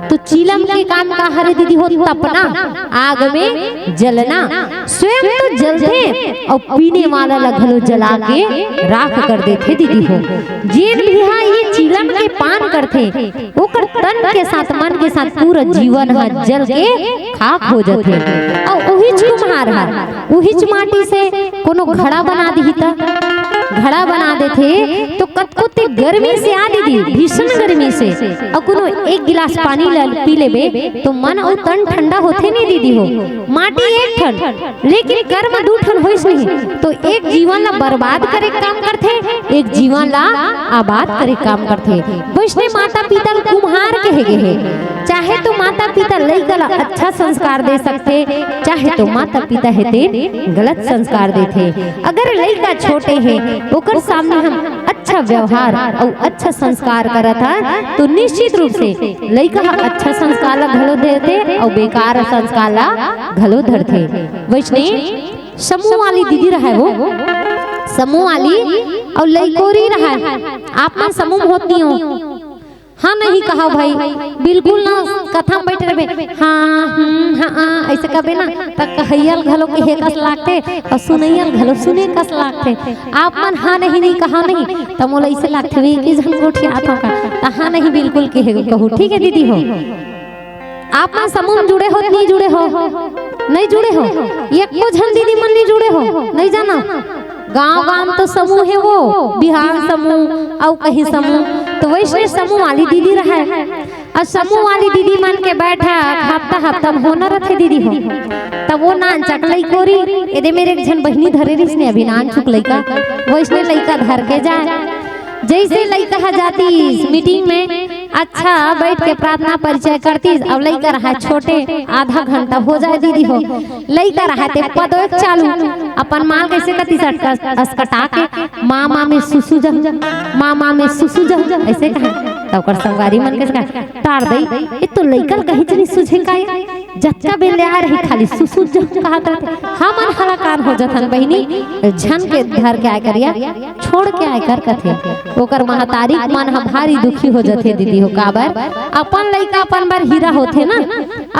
तो चीलम के काम का हरे दीदी हो? तपना, आग में जलना। स्वयं तो जलथे अउ पीने वाला ला घलो जला के राख कर देथे दीदी हो। जेन भी हा ये चीलम के पान करथे, ओकर तन के साथ, मन के साथ पूरा जीवन ह जल के खाक हो जथे। अउ उहीच कुम्हार ह उहीच माटी से कोनो घड़ा बना दिही त, घड़ा बना देथे तो कतको ते गर्मी से आ दीदी, भीषण गर्मी से, अउ कोनो एक गिलास पानी ल पी लेबे तो मन अउ तन ठंडा होथे नहीं दीदी हो? माटी एक ठन, लेकिन कर्म दू ठन होइस नहीं, तो एक जीवन ला बर्बाद करे के काम करथे, एक जीवन ला आबाद करे के काम करथे। वैसने माता पिता ल कुम्हार कहे गे हे। चाहे तो माता पिता लइका ला अच्छा संस्कार दे सकथे, चाहे तो माता पिता हे तेन गलत संस्कार देथे। अगर लइका छोटे हे, ओकर सामने हम अच्छा व्यवहार अउ अच्छा संस्कार करत हन, तो निश्चित रूप से लइका ह अच्छा संस्कार ला घलो धरथे अउ बेकार संस्कार ला घलो धरथे। वैसने समूह वाली दीदी रहय वो, समूह वाली अउ लइकोरी रहय। आप मन समूह में होती हो? हाँ नहीं कहा भाई, बिल्कुल ना। कथा में बैठे रहबे, हाँ, हम्म, हाँ, आ, ऐसे कहबे ना, त कहैया ल घलो कहे कस लागथे अउ सुनैया ल घलो सुने कस लागथे। आप मन हाँ नहीं नहीं कहा नहीं, त मोला ऐसे लागथे, वे के झन गोठियात हो का? त हाँ नहीं बिल्कुल कहे कहू, ठीक है दीदी हो? आप मन समूह में जुड़े हो, नहीं जुड़े हो? नहीं जुड़े हो? एको झन दीदी मन नहीं जुड़े हो, नहीं जाना? गांव गांव तो समूह हे वो, बिहान समूह अउ कहीं समूह, तो वैसने समूह वाली दीदी रहय। अउ समूह वाली दीदी मन के बैठक हफ्ता हफ्ता में होना रथे दीदी हो। तब वो नानचक लइकोरी, एदे मेर एक झन बहिनी धरे रिहिस ने अभी नानचुक लइका, वैसने लइका धर के जाय। जैसे लइका ह जातिस मीटिंग में, अच्छा, बैठ के प्रार्थना परिचय करतिस। अब लइका रहय छोटे, आधा घंटा हो जाय दीदी हो, लइका रहय ते पदोए चालू, अपन माल कैसे कतिस अटका-, असकटा के, "माँ, माँ में सुसु जम, माँ, माँ में सुसु जम," ऐसे कहे। त ओकर संगवारी मन कैसे कहे, "टार दई, ए तो लइका ल कहीं नहीं सुझे का, जतका बेर ले आय रही खाली सुसु जम कहत रहथे।" हमन हलाकान हो जथन बहिनी, झन के धर के आय करिया। छोड़ के आय कर कथे। ओकर महतारी मन ह भारी दुखी हो जथे दीदी हो, काबर अपन लइका अपन बर हीरा होथे ना,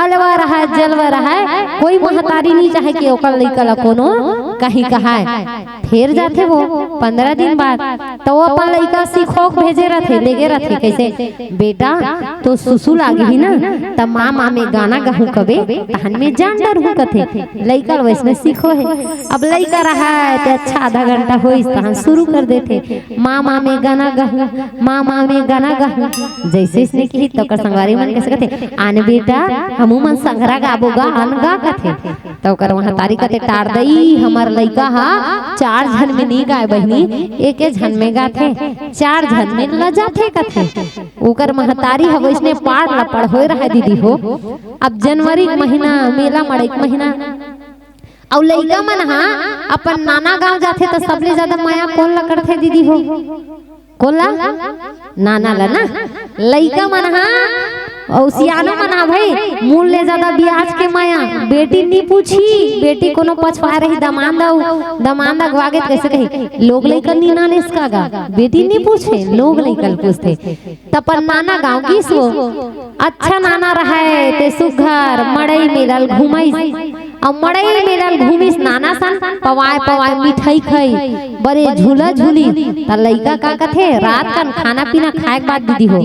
अलवा रहय, जलवा रहय, कोई महतारी नहीं चाहे कि ओकर लइका ला कोनो कहीं कहाय, फेर जाथे वो पंद्रह दिन बाद, त वो अपन लइका सिखोक भेजे रथे, लेगे रथे, कइसे, "बेटा, तो सुसु लागही ना, त माँ माँ में गाना गहूँ कबे, तहन में जान डरहूँ," कथे। लइका ल वइसने सिखो हे। अब लइका रहय, ते अच्छा आधा घंटा होइस, तहन शुरू कर देथे, "माँ माँ में गाना गहूँ, माँ माँ में गाना गहूँ।" जइसे इसने किही, त ओकर संगवारी मन कइसे कथे, "आन बेटा, हमू मन संघरा गाबो गा, आन गा," कथे। त ओकर महतारी कथे, "टार दई, हमर लइका ह चार झन में नी गाय बहिनी, एके झन में गाथे, चार झन में लजाथे," कथे। ओकर महतारी ह वइसने पाड़ ल पढ़ोय रहय दीदी हो। अब जनवरी के महीना, मेला मड़ई के महीना, अउ लइका मन ह अपन नाना गांव जाथे, त सबले ज्यादा मया कोन ल करथे दीदी हो? कोन ला? नाना ला ना। लइका मन ह अउ सियानो मन ह भाई, मूल ले ज्यादा बियाज के मया। बेटी नी पूछही, बेटी कोनो पछवाय रही, दमांद अउ दमांद अगवागे त कइसे कही, "लोग लइका नी नानेस का गा?" बेटी नी पूछे, लोग लइका ल पूछथे। त अपन नाना गांव गिस वो, अच्छा नाना रहय, ते सुग्घर मड़ई मेला ल घुमइस। अउ मड़ई मेला ल घूमिस नाना सन, पवाय पवाय मिठाई खाई, बने झूला झूली। त लइका का कथे, रात कन खाना पीना खाय के बाद दीदी हो,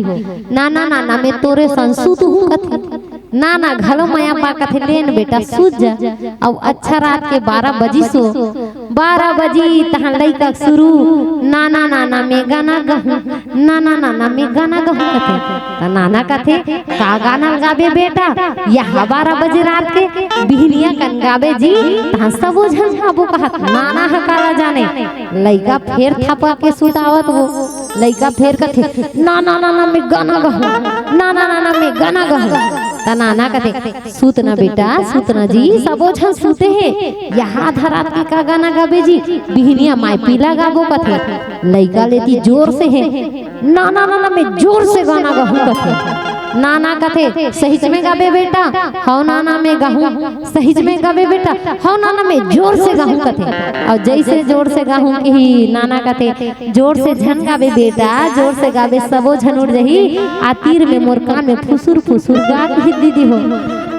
"नाना, नाना, में तोरे सन सुतहूँ," कथे। नाना घलो मया पा कथे, "लेन बेटा, सूत जा।" अउ अच्छा रात के बारह बजिस वो, बारह बजी तहां लइका के शुरू, "नाना, नाना, में गाना गहूं, नाना, नाना, में गाना गहूं," कथे। त नाना कथे, "का गाना ल गाबे बेटा? यहां बारह बजे रात के बिहनिया कन गाबे जी, तहां सबो झन गाबो," कहत नाना ह काला जाने। लइका फेर थपक के सुतावत वो, लइका फेर कथे, "नाना, नाना, में गाना गहूं, नाना, नाना, में गाना गहूं।" त नाना कथे, "सुत ना बेटा, सुत ना जी, सबो झन सुते हे, यहां आधा रात के का गाना गाबे जी, बिहनिया माई पीला गाबो," कथे। लइका लेती जोर से हे, "नाना, नाना, में जोर से गाना गहूं," कथे। नाना कथे, "सहिच में गाबे बेटा?" "हव नाना, में गाहूं।" "सहिच में गाबे बेटा?" "हव नाना, में जोर से गाहूं," कथे। अउ जइसे जोर से गाहूं किही, नाना कथे, "जोर से झन गाबे बेटा, जोर से गाबे, सबो झन उठ जही, आ तीर में मोर कान में फुसुर फुसुर गा किही दीदी हो।"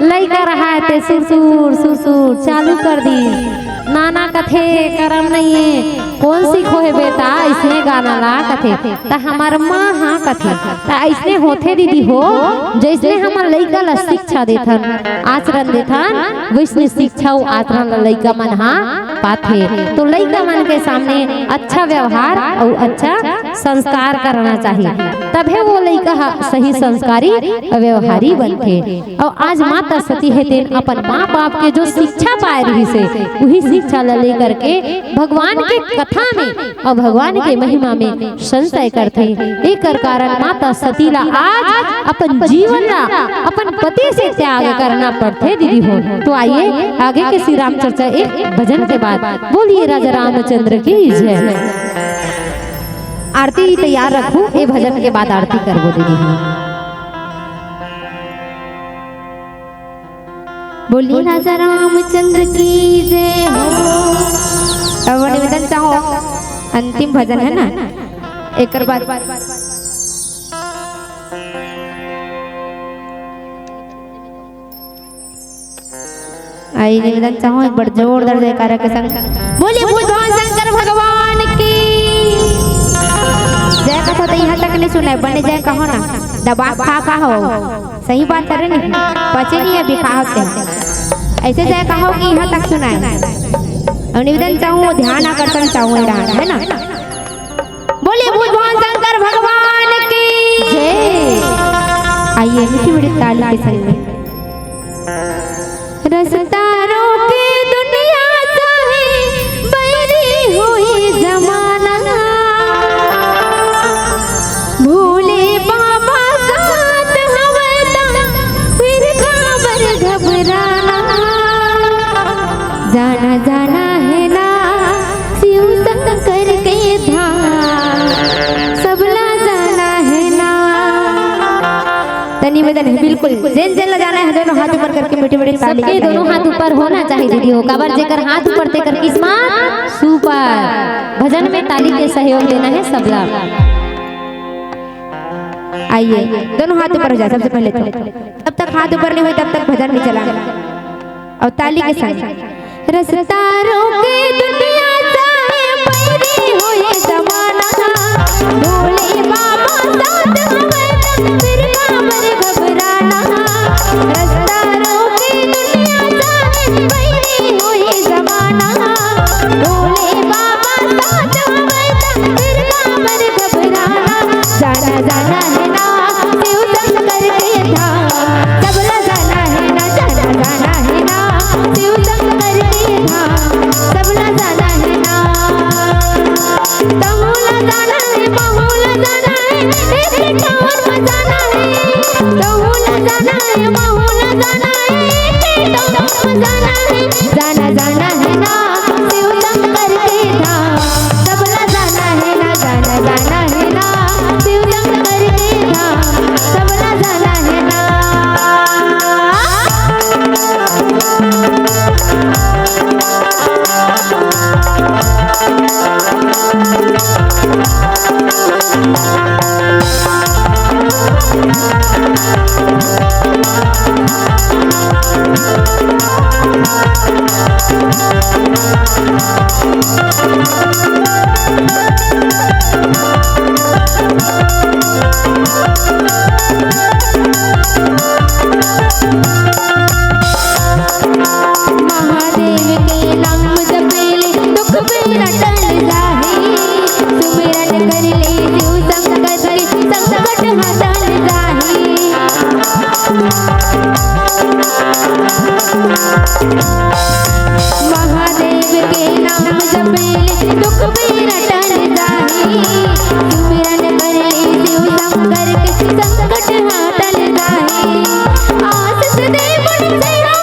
लइका रहय ते सुरसुर सुरसुर चालू कर दिस। नाना कथे, "करम नइये, कोन सिखोहे बेटा अइसने गाना ला?" कथे। त हमर माँ ह कथे। त अइसने होथे दीदी हो, जइसने हमन लइका ला शिक्षा देथन, आचरण देथन, वइसने शिक्षा अउ आचरण ला लइका मन ह पाथे। तो लइका मन के सामने अच्छा व्यवहार अउ अच्छा संस्कार करना चाही, तभे वो लइका ह सही संस्कारी अउ व्यवहारी बनथे। अउ आज माता सती हे, तेन अपन माँ बाप के जो शिक्षा पाए रहिस हे, उही शिक्षा ला लेकर के भगवान के कथा में अउ भगवान के महिमा में संचय करथे। एकर कारण माता सती ला आज अपन जीवन ला अपन पति से त्याग करना पड़थे दीदी हो। तो आइए आगे के श्री राम चर्चा एक भजन के बाद। बोलिए राजा रामचंद्र की जय। आरती तैयार रखू, ए भजन के बाद आरती करबो दीदी हो। बोलिए राजा रामचंद्र की जय हो। अब निवेदन चाहो, अंतिम भजन है ना, एकर बाद आई निवेदन चाहो एक बार जोरदार जयकारा के संग बोलिए भूत भगवान शंकर भगवान की जय। कथो तो यहाँ तक नहीं सुनाए, बने जय कहो ना, दबा खा का हो। सही बात करे नहीं, पचे नहीं अभी कहा होते हैं। ऐसे जय कहो कि यहाँ तक सुनाए। और निवेदन चाहूँ, ध्यान आकर्षण चाहूँ, है ना? बोले भूत भगवान शंकर भगवान की जय। आइए मीठी मीठी ताली के संग में। रस्ता रोके दुनिया चाहे बैरी होई जमाना, भोले बाबा साथ हवै ता फिर काबर घबराना। जाना जाना है ना शिव शंकर के धाम, सबला जाना है ना। तनी मदन है बिल्कुल, जेन जेन ला जाना है दोनों हाथ ऊपर करके मीठे मीठे ताली सबके दोनों हाथ ऊपर होना चाहिए दीदी हो, काबर जेकर हाथ ऊपर तेकर किस्मत सुपर। भजन में ताली के सहयोग देना है सबला। आइए दोनों हाथ ऊपर हो जाए सबसे पहले तो, तब तक हाथ ऊपर नहीं हुए तब तक भजन नहीं चला। और ताली के साथ रस्ता रोके दुनिया चाहे बैरी होए जमाना, भोले बाबा साथ हवय त फिर काबर घबराना। रस्ता रोके दुनिया चाहे बैरी होए जमाना, भोले बाबा साथ हवय त फिर काबर घबराना। जाना जाना हे ना शिव शंकर के धाम, सबला जाना हे ना, जाना जाना हे ना शिव शंकर के धाम, सबला जाना हे ना। तहूला जाना हे, महूला जाना हे, एक ठौर म जाना हे। तहूला जाना हे, महूला जाना हे, एक ठौर म जाना हे। जाना जाना हे ना शिव शंकर के धाम, सबला जाना हे ना, जाना जाना हे ना शिव शंकर के धाम, सबला जाना हे ना। महादेव के नाम जपेले दुख बेरा टल जाही, सुमिरन कर ले शिव शंकर के संकट हटल जाही। महादेव के नाम जपेले दुख बेरा टल जाही, सुमिरन कर ले शिव शंकर के संकट हटल जाही। आशीष दे मन से हम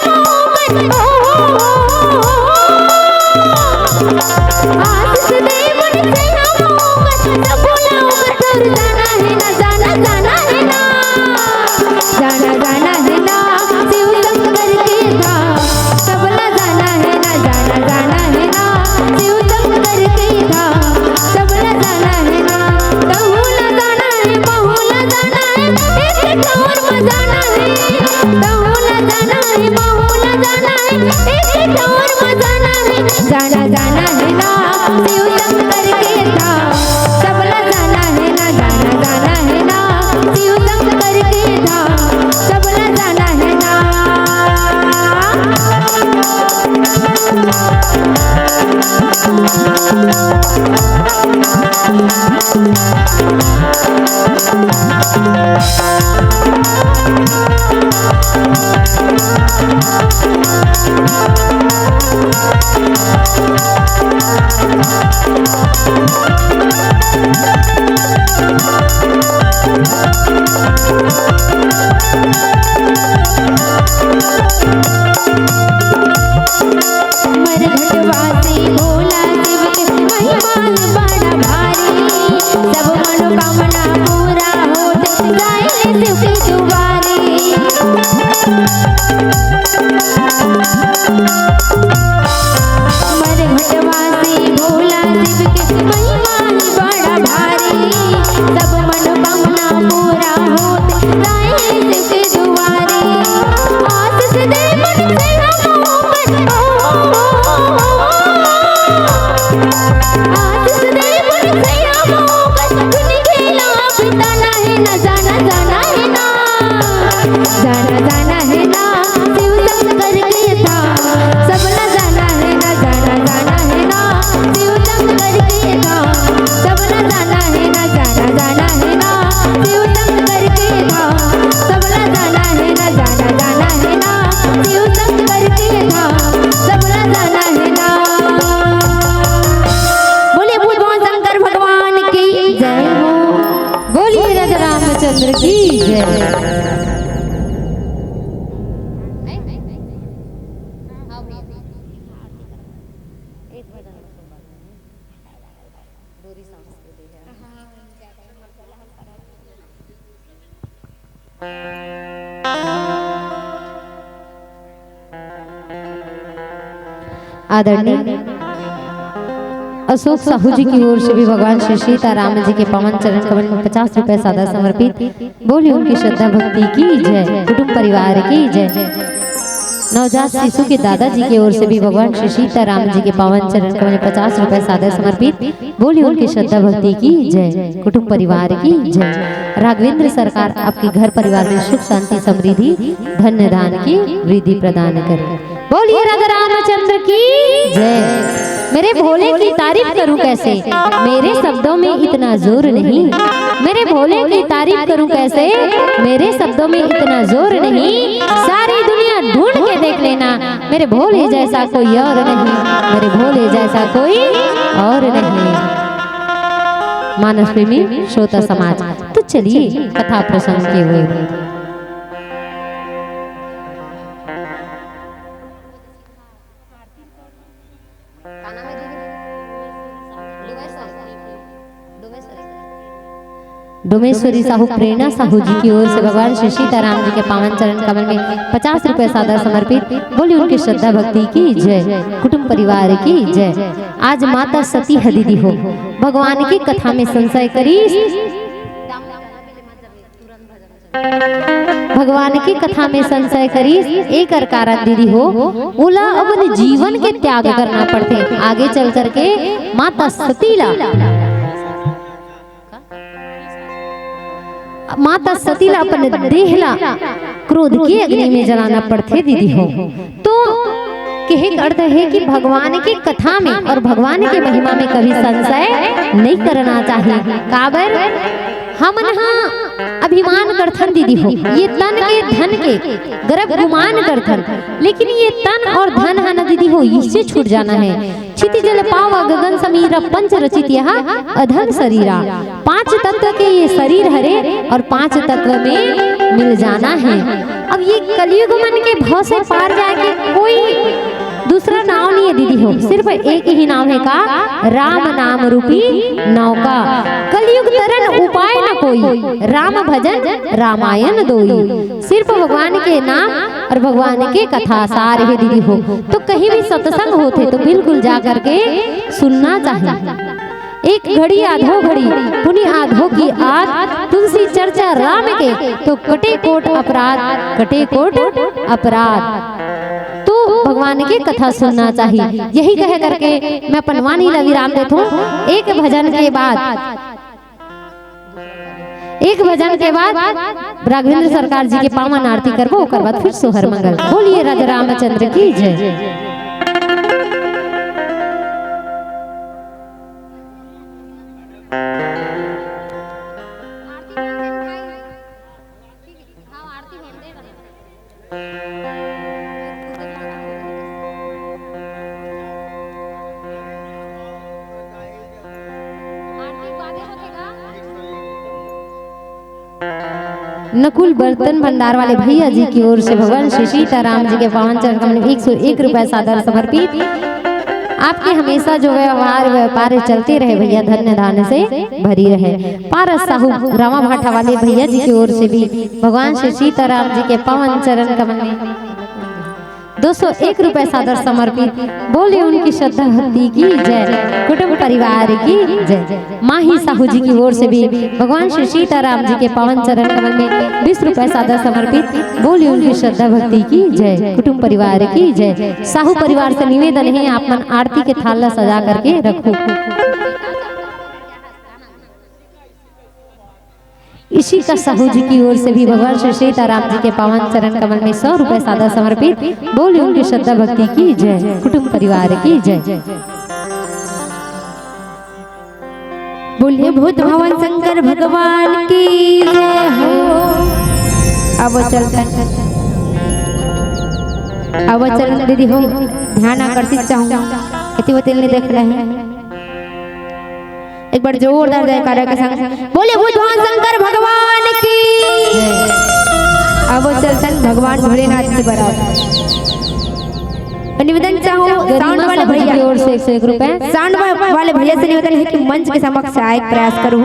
आदरणीय अशोक साहू जी की ओर से भी भगवान श्री सीताराम जी के पावन चरण कमल में पचास रुपए सादा समर्पित। बोलिए उनकी श्रद्धा भक्ति की जय, कुटुंब परिवार की जय। नवजात शिशु के दादाजी के ओर से भी भगवान श्री सीताराम जी के पावन चरण कमल में पचास रुपए सादर समर्पित। बोली उनकी श्रद्धा भक्ति की जय, कुटुंब परिवार की जय। राघवेंद्र सरकार आपके घर परिवार में सुख, शांति, समृद्धि, धन्य धान की वृद्धि प्रदान करे। बोलिए राधा रामचंद्र की जय। मेरे भोले की तारीफ करूं कैसे, मेरे शब्दों में इतना जोर नहीं। मेरे भोले की तारीफ करूं कैसे, मेरे शब्दों में इतना जोर नहीं। सारी दुनिया ढूंढ के देख लेना, मेरे भोले जैसा कोई और नहीं, मेरे भोले जैसा कोई और नहीं। मानस प्रेमी श्रोता समाज, तो चलिए कथा प्रसंग की ओर। डोमेश्वरी साहू प्रेरणा साहू जी की ओर से भगवान श्री सीताराम जी के पावन चरण कमल में पचास रुपए सादर समर्पित। बोली उनकी श्रद्धा भक्ति की जय, कुटुंब परिवार की जय। आज माता सती ह दीदी हो, भगवान की कथा में संशय करी। भगवान के कथा में संशय करिस, एकर कारण दीदी हो, ओला अपन जीवन के त्याग करना पड़थे। आगे चल करके माता सती ला, माता सती ला अपन देह ला क्रोध के अग्नि में जलाना पड़थे दीदी हो। तो कहे के अर्थ है कि भगवान के कथा में और भगवान के महिमा में कभी संशय नहीं करना चाहिए। काबर हमन ह अभिमान करथन दीदी हो, ये तन के धन के गर्व गुमान करथन, लेकिन ये तन और धन ह न दीदी हो, इससे छूट जाना है। क्षिति जल पावा गगन समीरा, पंच रचित यह अधम शरीरा। पांच तत्व के ये शरीर हरे और पांच तत्व में मिल जाना है। अब ये कलयुग मन के भव से पार जाए के कोई दूसरा नाव नहीं है दीदी हो, सिर्फ एक ही नाव है का, राम नाम रूपी नौका। कलयुग तरन उपाय न कोई, राम भजन रामायण दोई। सिर्फ भगवान के नाम और भगवान के कथा सार है दीदी हो। तो कहीं भी सत्संग होथे तो बिल्कुल जा करके सुनना चाहिए। एक घड़ी आधो घड़ी पुनि आधो की आध, तुलसी चर्चा राम के तो कटे कोट अपराध, कटे कोट अपराध। तो भगवान के कथा सुनना चाहिए। यही कह करके मैं अपन वाणी ला विराम देथों। एक भजन के बाद, एक भजन के बाद राघवेंद्र सरकार जी के पावन आरती करबो, ओकर बाद फिर सोहर मंगल। बोलिए राजा रामचंद्र की जय। नकुल बर्तन भंडार वाले भैया जी की ओर से भगवान श्री सीताराम जी के पावन चरण कमल में एक सौ एक रुपए सादर समर्पित। आपके हमेशा जो व्यवहार व्यापार चलते रहे भैया, धन्य धान्य से भरी रहे। पारस साहू रामा भाटा वाले भैया जी की ओर से भी भगवान श्री सीताराम जी के पावन चरण कमल में दो सौ एक रुपए सादर समर्पित। बोले उनकी श्रद्धा भक्ति की जय, कुटुंब परिवार की जय। माही साहू जी की ओर से भी भगवान श्री सीताराम जी के पावन चरण कमल में बीस रुपए सादर समर्पित। बोले उनकी श्रद्धा भक्ति की जय, कुटुंब परिवार की जय। साहू परिवार से निवेदन है, आप मन आरती के थाल ला सजा करके रखो। इशिका साहू जी की ओर से भी भगवान श्री सीताराम जी के पावन चरण कमल में सौ रुपए सादर समर्पित। बोले उनकी श्रद्धा भक्ति की जय, कुटुंब परिवार की जय। बोलिए भूत भवन शंकर भगवान की जय हो। अब चलतन, अब चलतन दीदी हो, ध्यान आकर्षित चाहूँ, एती ओती ल नइ देख रहे। एक बार जोरदार जयकारा के संग बोले भूत भवन शंकर भगवान की। अब चलतन भगवान भोलेनाथ की बारात। निवेदन चाहूँ साउंड गरिमा वाले साहू जी भैया की ओर से एक सौ एक रुपए। साउंड वा-, वाले भैया से निवेदन है कि मंच के समक्ष आए के प्रयास करूँ।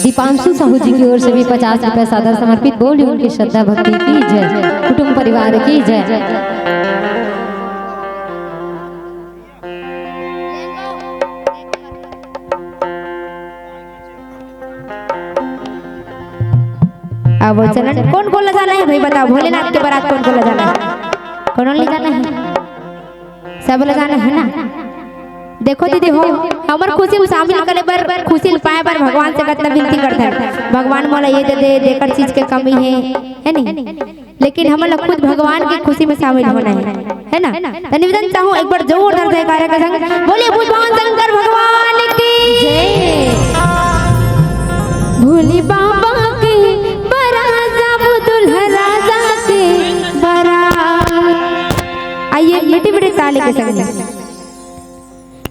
दीपांशु साहू जी की ओर से भी पचास रुपए सादर समर्पित। बोली उनकी श्रद्धा भक्ति की जय, कुटुंब परिवार की जय। अब चलन कोन कोन ला जाना हे भाई, बताओ, भोलेनाथ के बारात कोन कोन ला जाना हे? कोनो ला जाना हे? सब ला जाना हे ना? देखो दीदी हो, हमर खुशी में शामिल करे बर, खुशी पाए बर भगवान से कतना विनती करथन, "भगवान मोला ये दे दे, देकर चीज के कमी हे," हे नहीं? लेकिन हमन ला खुद भगवान के खुशी में शामिल होना हे, हे ना? त निवेदन चाहूँ एक बार जोरदार जयकारा के संग बोले भगवान शंकर भगवान की जय। भोले बाबा के बरात, जाबो दुल्हा राजा के बरात। आइए मीठे मीठे ताली के संग।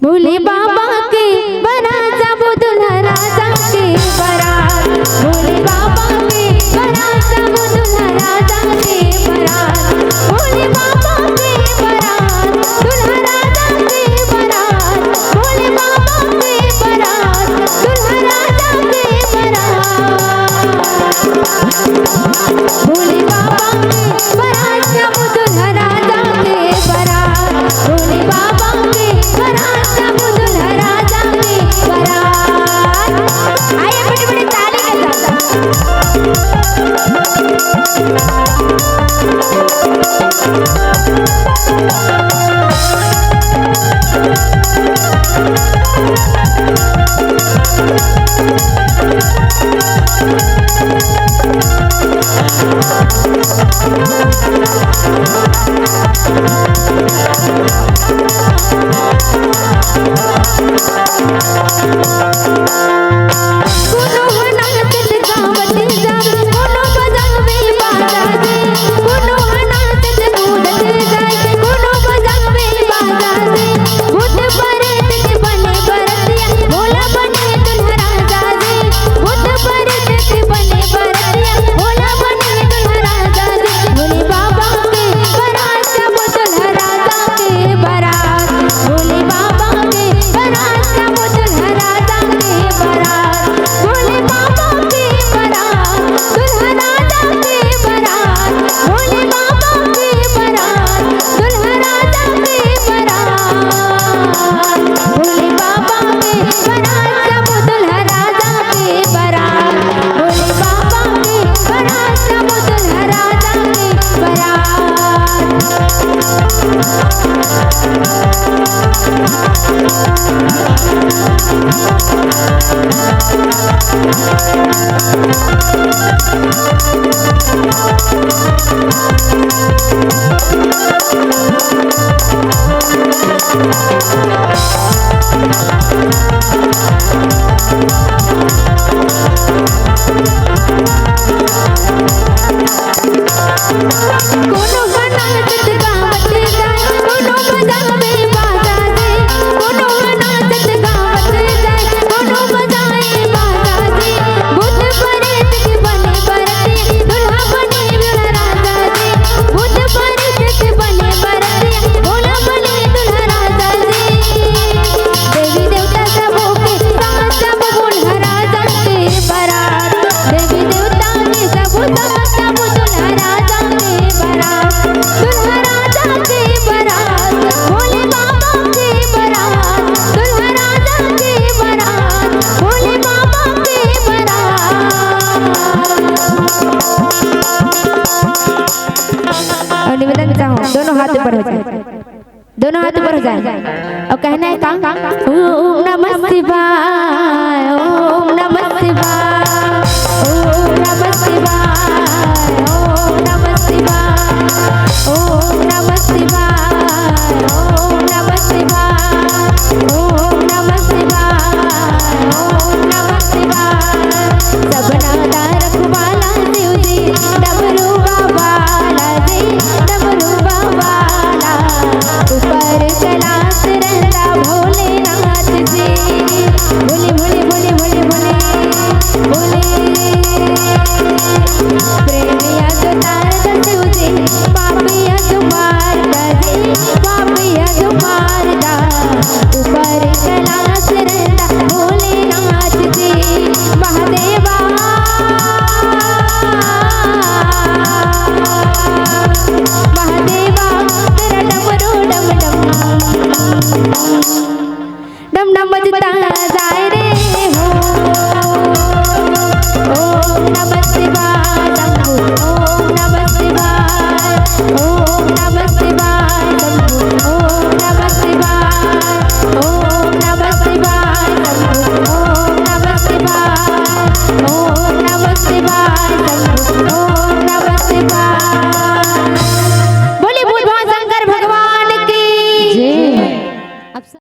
भोले बाबा के बरात, जाबो दुल्हा राजा के बरात। भोले बाबा के बरात, जाबो दुल्हा राजा के बरात। भोले बाबा के बरात, दुल्हा राजा के बरात। भोले बाबा के बरात, दुल्हा राजा के बरात। भोले बाबा के बरात, जाबो दुल्हा राजा के बरात। भोले बाबा के बरात, जाबो दुल्हा राजा के बरात। आइए, बड़ी बड़ी ताली के साथ। अउ निवेदन चाहूँ, दोनों हाथ ऊपर हो जाए, दोनों हाथ ऊपर हो जाए अउ कहना हे का? ओम नमः शिवाय, ओम नमः शिवाय, ओम नमः शिवाय, ओम नमः शिवाय, ओम